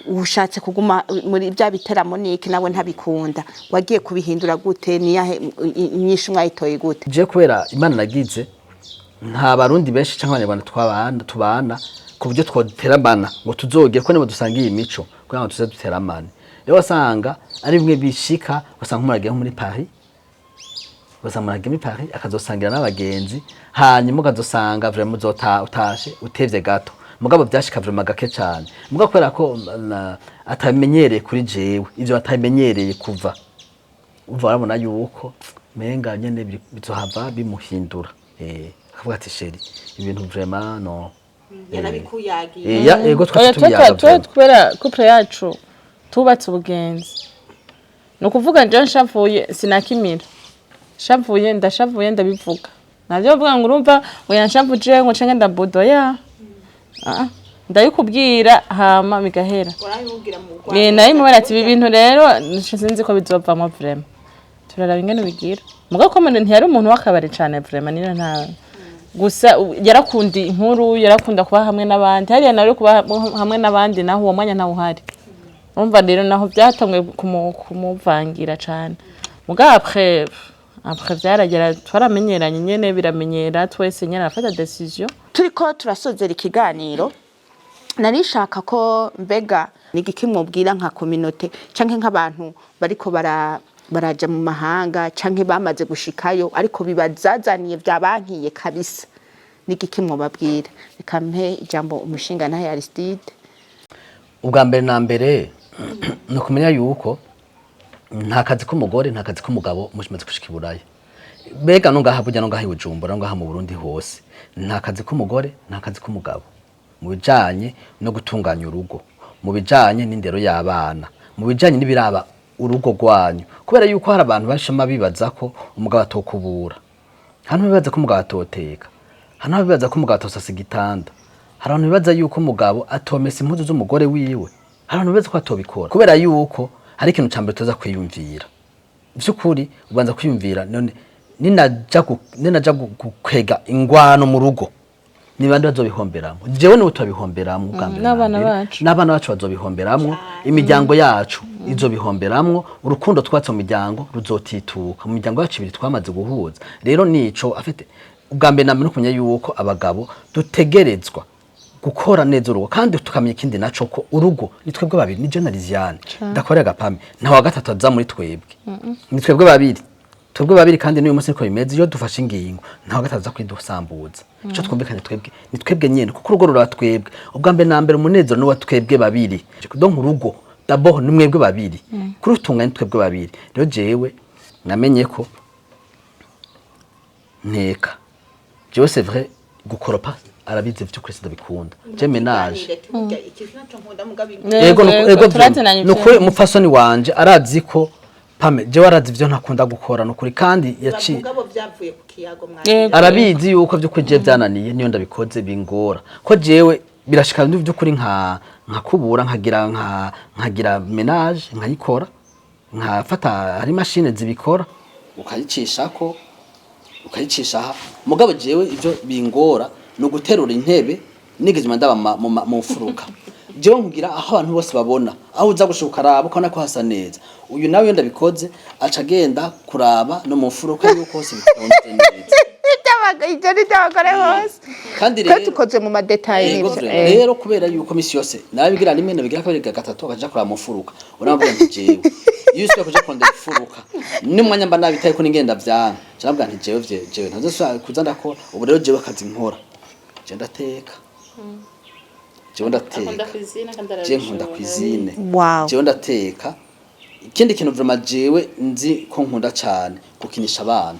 ushatse kuguma muri bya biteramo niki, nawe ntabikunda. Wagiye kubihindura gute? Niyahe inyishu mwayitoye gute? Je kubera Imana nagize, nta Barundi benshi cyangwa Abanyarwanda twabana tubana ku buryo twoteramana ngo tuzogere ko nibo dusangiye imico kugira ngo tuze duteramane. Rero wasanga ari bimwe bishika, wasanga umuntu agiye nko muri Paris, ugasanga umuntu agiye muri Paris akazosangira n'abagenzi, hanyuma ukazosanga vraiment uzota utashe utevye gato. Mugabo vyashika vraiment gake cane. Mugabo kubera ko atamenyereye kuri jewe ivyo atamenyereye kuva, umva, barabona yuko menga nyene bizohava bimuhindura, akavuga ati: "Chéri, ibintu vraiment no." Yarabikuyagiye? Ego, Oya, twaca twe tubiyaga vraiment. Kubera couple yacu tubatse ubugenzi, ni ukuvuga njyewe nshavuye sinakimira, nshavuye ndashavuye ndabivuga, ntabyo bavuga ngo urumva ngo yanshavuje ngo cenga ndabudo ya. Ah, ndabikubwira hama bigahera. Warabimubwira mu Nayo mubara ati: "Ibi bintu rero sinzi ko bizovamo, vraiment turaraba ingene bigira." Mugabo ko ntiyari umuntu w'akabari cane, vraiment nina nta gusa yarakunda inkuru, yarakunda kuba hamwe n'abandi. Hariya nawe kuba hamwe n'abandi, naho uwo mwanya ntawe uhari. Urumva rero naho byatanguye kumuvangira cane. Mugabo après vyaragera, twaramenyeranye nyene, biramenyera twese nyene, arafata décision. Turiko turasozera ikiganiro. Nari nshaka ko mbega ni igiki mwobwira nka communauté canke nk'abantu bariko baraja mu mahanga canke bamaze gushikayo, ariko bibazazaniye vyabankiye kabisa? Ni igiki mwobabwira? Reka mpe ijambo umushinga ntahe Aristide. Ubwa mbere na mbere ni ukumenya yuko nta kazi k'umugore, nta kazi k'umugabo mumaze gushika i Buraya. Mbega no ngaha burya, no ngaha i Bujumbura, no ngaha mu Burundi hose, nta kazi k'umugore, nta kazi k'umugabo mu bijanye no gutunganya urugo, mu bijanye n'indero y'abana, mu bijanye n'ibiraba urugo rwanyu. Kubera yuko hari abantu bashama bibaza ko umugabo atokubura, hari abantu bibaza ko umugabo atoteka, hari abantu bibaza ko umugabo atosasa igitanda, hari abantu bibaza yuko umugabo atomesa impuzu z'umugore wiwe, hari abantu bibaza ko atobikora. Kubera yuko hari ikintu ca mbere tuza kwiyumvira vy'ukuri, ubanza kwiyumvira: none ninaja gukwega ingwano mu rugo, ni bande bazobihomberamwo? Jewe niwe tubihomberamwo ubwa mbere na N'abana mbere. bacu. N'abana bacu bazobihomberamwo, imiryango yacu izobihomberamwo, urukundo twatse mu miryango ruzotituka mu miryango yacu ibiri twamaze guhuza. Rero nico afite ubwa mbere na mbere, no kumenya yuko abagabo dutegerezwa gukora neza urugo, kandi tukamenya ikindi naco, ko urugo ni twebwe babiri, ni je na Lisiane ndakorera agapame, nta wa gatatu aza muri twebwe, ni twebwe babiri, twebwe babiri. Kandi n'uyu munsi niko bimeze, iyo dufashe ingingo nta wa gatatu aza kwidusambuza. Ico twumvikanye twebwe ni twebwe nyene, kuko urugo ruraba twebwe ubwa mbere na mbere, umunezero ni uwa twebwe babiri. Donc urugo d'abord ni mwebwe babiri, kurutunganya ni twebwe babiri. Rero jewe namenye ko nteka jewe, c'est vrai, gukoropa arabizi, vy'ukuri sindabikunda je, ménage. Ego, ego. Turazinanye. Nukuri umupfasoni wanje arazi ko pame jewe arazi ivyo ntakunda gukora, nukuri. Kandi yaciye Byavuye ku kiyago. Yego. Arabizi yuko vy'ukuri je vyananiye, niyo ndabikoze bingora, ko jewe birashika vy'ukuri nka nkakubura, nkagira ménage, nkayikora, nkafata, hari machine zibikora, ukayicishako, ukayicisha aha. Mugabo jewe ivyo bingora ni uguterura intebe nigeze ndaba mu mfuruka. Jewe nkugira aho abantu bose babona, aho uza gushika ukaraba ukabona ko hasa neza. Uyu nawe iyo ndabikoze aca agenda kuraba no mu mfuruka yuko hose bitonze neza. Ibyo ni iby'abagore hose. Kandi Twe rero tukoze mu ma détails. Yego, N'ibyo. vraiment. Rero kubera yuko misi yose nabigira rimwe, nabigira kabiri, gatatu, akaja kuraba mu mfuruka, urababwira nti jewe iyo usubiye kuja kurondera imfuruka n'umwanya mba nabitaye ko n'ingenda vyanka, nca nti jewe jewe ntazosubira kuza ndakora. Ubu rero jewe akazi nkora, je ndateka, jewe ndateka, je nkunda cuisine. Jewe ndateka. Ikindi kintu vraiment jewe nzi ko nkunda cane, gukinisha abana.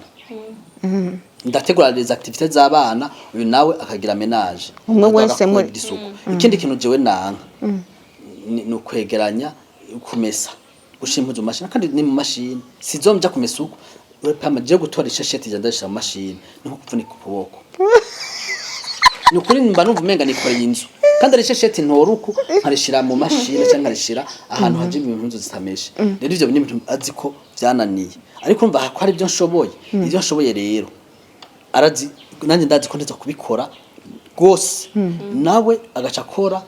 Ndategura les activités z'abana, uyu nawe akagira ménage. Umwe wese isuku. Ikindi kintu jewe nanka ni ukwegeranya, kumesa, gushira impuzu mu mashini, kandi ni mu mashini sizomja kumesa uko. Pama je gutora ishesheti je ndashira mu mashini ni nko kuvunika ukuboko. Ni ukuri mba numva umenga nikoreye inzu, kandi ari ishesheti ntora uku nkarishira mu mashini cyangwa nkarishira ahantu haje impuzu zitameshe. Rero ivyo ni ibintu azi ko vyananiye, ariko urumva ko hari ibyo nshoboye. Ibyo nshoboye rero arazi, nanjye ndazi ko ndeza kubikora rwose, nawe agaca akora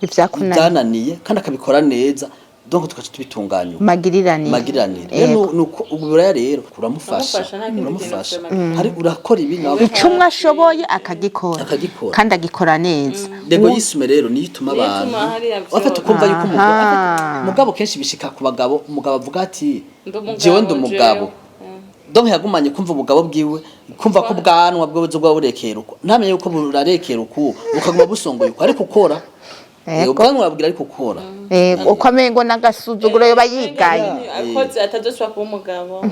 Ivyakunaniye. ibyananiye, kandi akabikora neza. Donc tugaca tubitunganya uko. Magiriranire. Magiranire. Rero nuko uburaya rero uramufasha. Uramufasha, nta kindi Uramufasha. kintu vraiment. Hari urakora ibi nawe Ico umwe ashoboye akagikora. Akagikora. Kandi agikora neza. L'égoïsme rero niyo ituma Niyo abantu ituma hariya bafata ukumva yuko umugabo mugabo kenshi bishika ku bagabo, umugabo avuga ati: Ndi umugabo, "Jewe ndi umugabo." jewe. Donc yagumanye kumva ubugabo bwiwe, kumva ko ubwanwa bwe buzoba burekera uko, ntamenye yuko burarekera uku bukaguma busongoye uko, ariko ukora. Ubwanwa babwira ariko ukora. Yego, uko amengo n'agasuzuguro yoba yigaye. Akoze atazosubira kuba umugabo,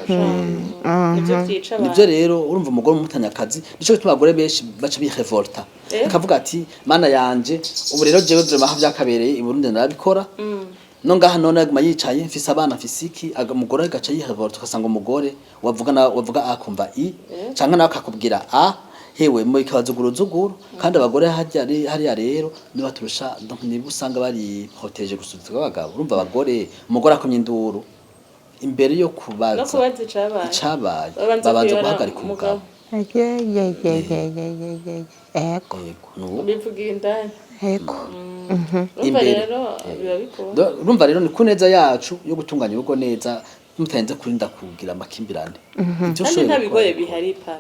nivyo vyica abantu. Nivyo. Rero urumva umugore umutanya akazi, nico gituma abagore benshi baca birevolta, akavuga ati: "Mana yanje, ubu rero jewe vraiment aho vyakabereye i Burundi narabikora, no ngaha none aguma yicaye, mfise abana, mfise iki." Umugore agaca yirevolta, ugasanga umugore wavuga na wavuga a akumva i, canke nawe akakubwira a hewe mu ikabazuguruzuguru. Kandi abagore harya hariya rero nibo baturusha, donc nibo usanga bari protégés gusumba abagabo. Urumva abagore, umugore akomye induru. Imbere yo No kubaza kubaza icabaye, icabaye, babanza babanza kuyora guhagarika umugabo. umugabo. Yeyeyeyeyeyeye, ego. Yego, nuwo. Bivugira indani. Ego. Urumva Imbere. rero biba bigoye. Urumva rero ni ku neza yacu yo gutunganya urugo neza, mutarinze kurinda kugira amakimbirane. Ivyo Kandi ushoboye nta bigoye gukora. bihari pa,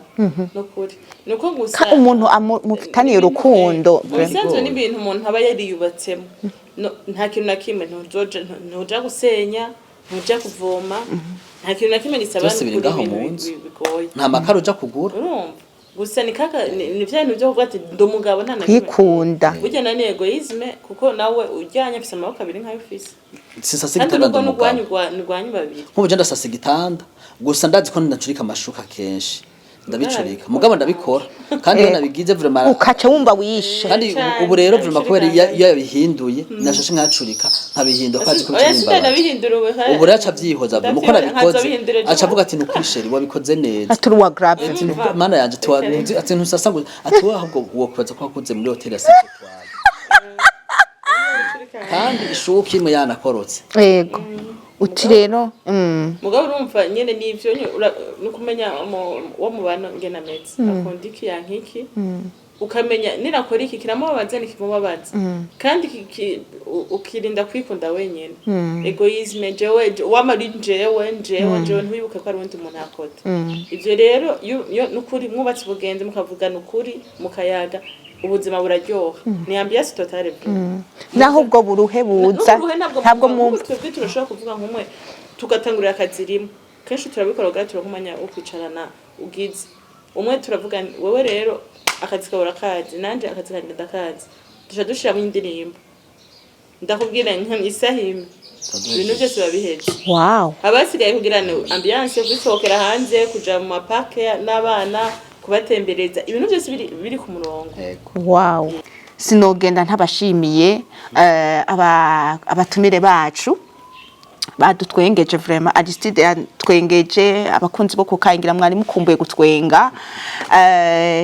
nukuri nuko gusa Ka umuntu mufitaniye urukundo. Mu bisanzwe n'ibintu umuntu aba yariyubatsemo. No, nta kintu na kimwe, ntuzoja, ntuja gusenya, ntuja kuvoma, nta kintu na kimwe gisaba. Byose biri Nukuri ngaho ibintu mu nzu. bigoye. Nta makara uja kugura. Urumva gusa ni kaka ni vya bintu byo kuvuga ati ndi umugabo, nta na kimwe. Kwikunda. Burya na ni égoïsme, kuko nawe ujyanye afise amaboko abiri nkayo ufise. Sisasa Kandi igitanda, urugo ndi n'urwanyu, umugabo. Ni urwanyu babiri. Nk'ubu je ndasasa igitanda, gusa ndazi ko ndacurika amashuka kenshi, ndabicurika, mugabo ndabikora kandi iyo nabigize vraiment Ukaca wumva wishe. Kandi Cane, ubu rero vraiment kubera ndabicurika. iyo yabihinduye, nashashe nkacurika nkabihindura ko azi ko Oya, bica. sindabihindura ubu. Ubu rero aca avyihoza vraiment uko nabikoze. Nkazobihindura ejo. Aca avuga ati: "Nukuri chéri, wabikoze neza." Ati uruwa grave. Ati: "Mana yanje," ati ntusasa ngo ati wowe ahubwo wokwibaza ko wakoze muri hoteli ya 5 étoiles kandi ishuka imwe yanakorotse. Ego, uti rero Mugabo urumva nyene nivyo no kumenya wo mubano ngene ameze, akunda iki, yanka iki, ukamenya ninakora iki kiramubabaza, nikimubabaza, kandi ukirinda kwikunda wenyene, égoïsme, jewe wama ari jewe, jewe, jewe, ntiwibuke ko hari uwundi muntu akota. Ivyo rero iyo nukuri mwubatse ubugenzi, mukavugana ukuri, mukayaga, ubuzima buraryoha, ni ambiance totale vraiment. Naho ubwo buruhe buza, n'uburuhe ntabwo ntabwo muvuga. mwumva. Nk'ubu twebwe turashobora kuvuga nk'umwe tugatangurira akazi rimwe, kenshi turabikora kugira turonke umwanya wo kwicarana. Ugize umwe turavuga, wewe rero akazi kawe urakazi, nanje akazi kanje ndakazi, duca dushiramo indirimbo, ndakubwira nka isaha imwe ibintu byose biba biheze. Abasigaye kugira ngo ambiance, gusohokera hanze, kuja mu ma parcs n'abana, kubatembereza, ibintu byose biri ku murongo. Yego. Wow, sinogenda ntabashimiye abatumire bacu badutwengeje vraiment. Aristide yatwengeje abakunzi bo kukangira, mwari mukumbuye gutwenga.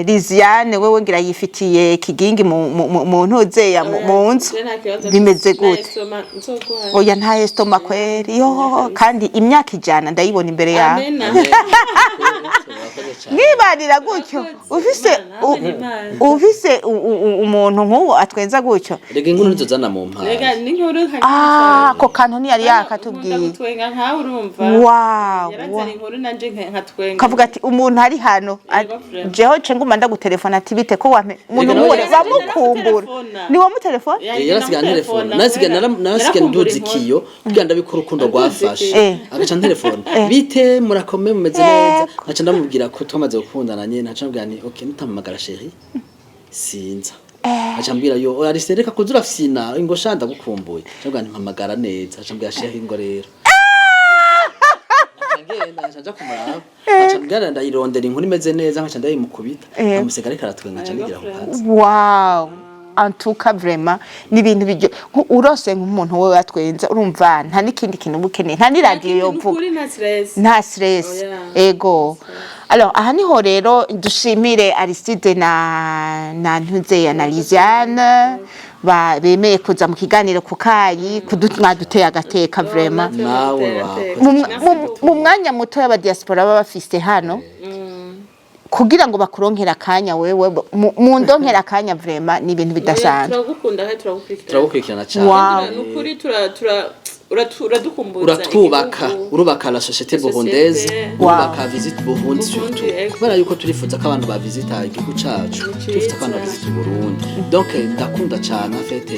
Liziane wewe ngira yifitiye kigingi mu ntuzeya mu nzu. Je nta kibazo. Bimeze Nta gute? estomac, nzoguha. Oya, nta estomac kweri yo, kandi imyaka 100 ndayibona imbere yawe. Amena. Murakoze cyane. Mwibarira gutyo. Urakoze. Ufise Imana, hamwe n'Imana. ufise umuntu nk'uwo atwenza gutyo. Rega inkuru ntizozana mu mpano. Rega n'inkuru. Ah, ako kantu ntiyari yakatubwiye. Gutwenga nkawe, urumva. Yarazana inkuru nanje nkatwenga. Kavuga ati umuntu ari hano Yego, vraiment. jeho ce nguma ndagutelefona ati bite ko wampe umuntu Rega nawe nk'uwo yaramutelefona. bamukumbura ni wamutelefona. Yarasigaye antelefona, narasigaye nduza ikiyo kugira ndabikora urukundo rwafashe. Agaca ntelefona: "Bite, murakome, mumeze neza?" Nkaca ndamubwira ko twamaze gukundana nyene, nkaca ndamubwira nti: "Okay, nutampamagara chéri sinza." Aca ambwira: "Yo Arise, reka kuza urafyina, ingo sha ndagukumbuye." Nca ndamubwira nti: "Mpamagara neza." Aca ambwira: "Chéri, ingo rero." Nkaca ngenda, nkaca nja kumuraba, nkaca mbwira ndayirondera inkuru imeze neza, nkaca ndayimukubita, nkamuseka ariko aratwenga, nkaca nigira ku kazi. Wow, en tout cas vraiment ni ibintu biryo urose nk'umuntu we watwenza, urumva nta n'ikindi kintu uba ukeneye, nta n'iradiyo yovuga. Nukuri nta stress. Nta stress. Oya. Ego, alors aha niho rero dushimire Aristide na Ntuzeya na Lisiane bemeye kuza mu kiganiro ku kayi mwaduteye agateka vraiment. Nawe wakoze. Mu mwanya muto y'aba diaspora baba bafise hano kugira ngo bakuronkere akanya, wewe mu ndonkera akanya vraiment ni ibintu bidasanzwe. Turagukunda kandi turagukurikirana. Turagukurikirana cyane. Nukuri tura tura uradukumbuza Uratwubaka. igihugu. Urubaka la société burundaise. Société. Urubaka Visit Burundi. Burundi, Surtout ego. kubera yuko turifuza ko abantu bavisita igihugu cacu, turifuza ko abantu bavisita Uburundi. Donc ndakunda cyane en fait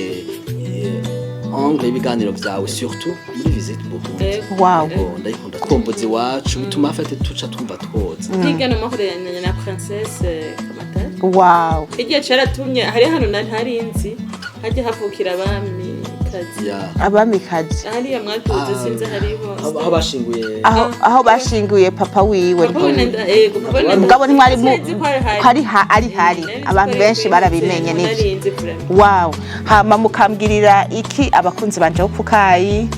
angle y'ibiganiro vyawe, surtout muri Visit Burundi. Ego. Ego, ndayikunda, twumbuza iwacu bituma en fait tuca twumva twoza. Higano mahuranye na Princesse Kamatari. Igihe caratumye hari hano nari ntarinzi hajya havukira abami kazi. Ya. Abamikazi. Hariya mwaduze, sinzi hariho. Aho bashinguye. Aho bashinguye papa wiwe. Papa we ego, papa we. Mugabo ntimwari mu Sinzi ko ari hari. ko ari ari hari. Nari nzi ko Abantu ari benshi barabimenye nivyo. Narinzi vraiment. Wow, hama mukambwirira iki abakunzi banje bo kukayi?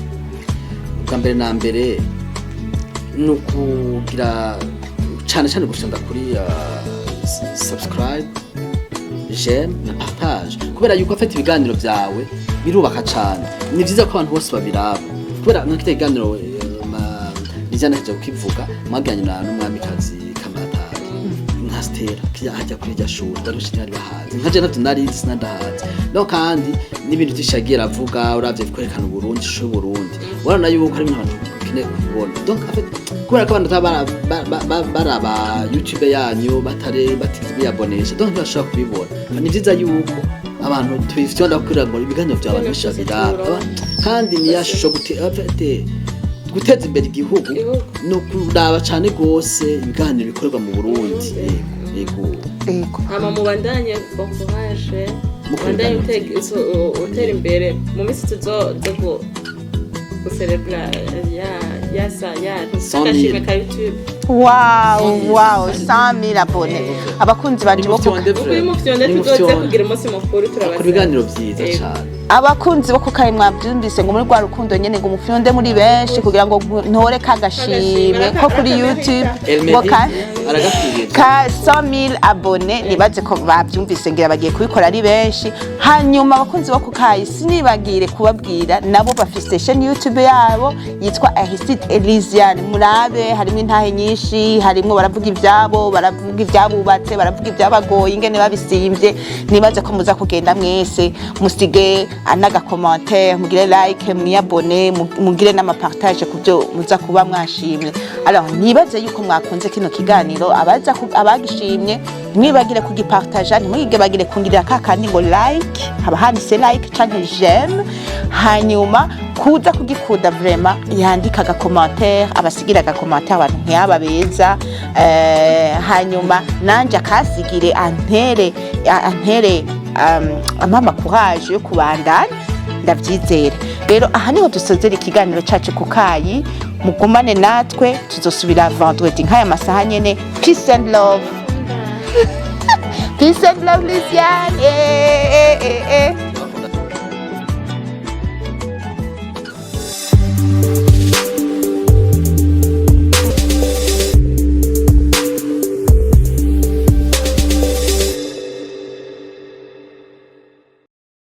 Bwa mbere na mbere ni ukugira cyane cyane gusonda kuri subscribe, j'aime na partage, kubera yuko afite ibiganiro byawe birubaka cyane. Ni byiza ko abantu bose babiraba, kubera nk'ikita kiganiro Lisiane ahejeje kukivuga, mwagiranye na n'umwamikazi Kamatari nka Stella kijya hajya kuri irya shuri, ndarushi ntibari bahazi, nka je navyo narizi, sinandahazi no. Kandi n'ibintu vyinshi yagiye aravuga, uravye kwerekana Uburundi, ishusho y'Uburundi, urabona yuko ari ibintu abantu bakeneye kubona. Donc en fait, kubera ko abantu bataba baraba YouTube yanyu, batari batize biyabonesha, donc ntibashobora kubibona. Ni vyiza yuko abantu tubifyonda kugira ngo ibiganiro vyawe abantu benshi babiraba. Kandi ni ya shusho en fait, guteza imbere igihugu Igihugu. ni ukuraba cane gose ibiganiro bikorerwa mu Burundi. Yego, yego. Yego. Hama mubandanye, bon courage. Mukora Mubandanye ibiganiro. Utera imbere. Mu minsi tuzoza guserebura ya sa ya agashimwe ka YouTube. Wow, 100,000 abonnés, abakunzi banje bo ku Ukuri mufyonde, tuzoze kugira umunsi mukuru. Akora Turabasaba ibiganiro vyiza Yego. cane. Abakunzi bo kukayi, mwabyumvise ngo muri rwa rukundo nyene, ngo mufyonde muri benshi kugira ngo ntore kagashimwe ko kuri YouTube ngo ka Aragakwiriye. ka 100,000 abonnés. Nibaze ko babyumvise, ngira bagiye kubikora ari benshi. Hanyuma abakunzi bo kukayi, sinibagire kubabwira, nabo bafise chaîne YouTube yabo yitwa Aristide Elisiane. Murabe, harimo intahe nyinshi, harimo baravuga ivyabo, baravuga ibyabubatse, baravuga ibyabagoye, ingene babisimvye. Nibaze ko muza kugenda mwese musige n'aga commentaire, mugire like, mwiyabone, mugire n'ama partage ku byo muza kuba mwashimye. Alors nibaze yuko mwakunze kino kiganiro. Abaza abagishimye, mwibagire kugipartaja, ntimwigibagire kungirira ka kandi ngo like, haba handitse like canke j'aime. Hanyuma kuza kugikunda vraiment, yandika aga commentaire, abasigira aga commentaire abantu nk'aba beza. Hanyuma nanje akasigire, antere amama courage yo kubandanya. Ndavyizera rero, aha niho dusozera ikiganiro cacu ku kayi. Mugumane natwe, tuzosubira vendredi nk'aya masaha nyene. Peace and love, peace and love. Lisiane, eh, eh, eh, eh.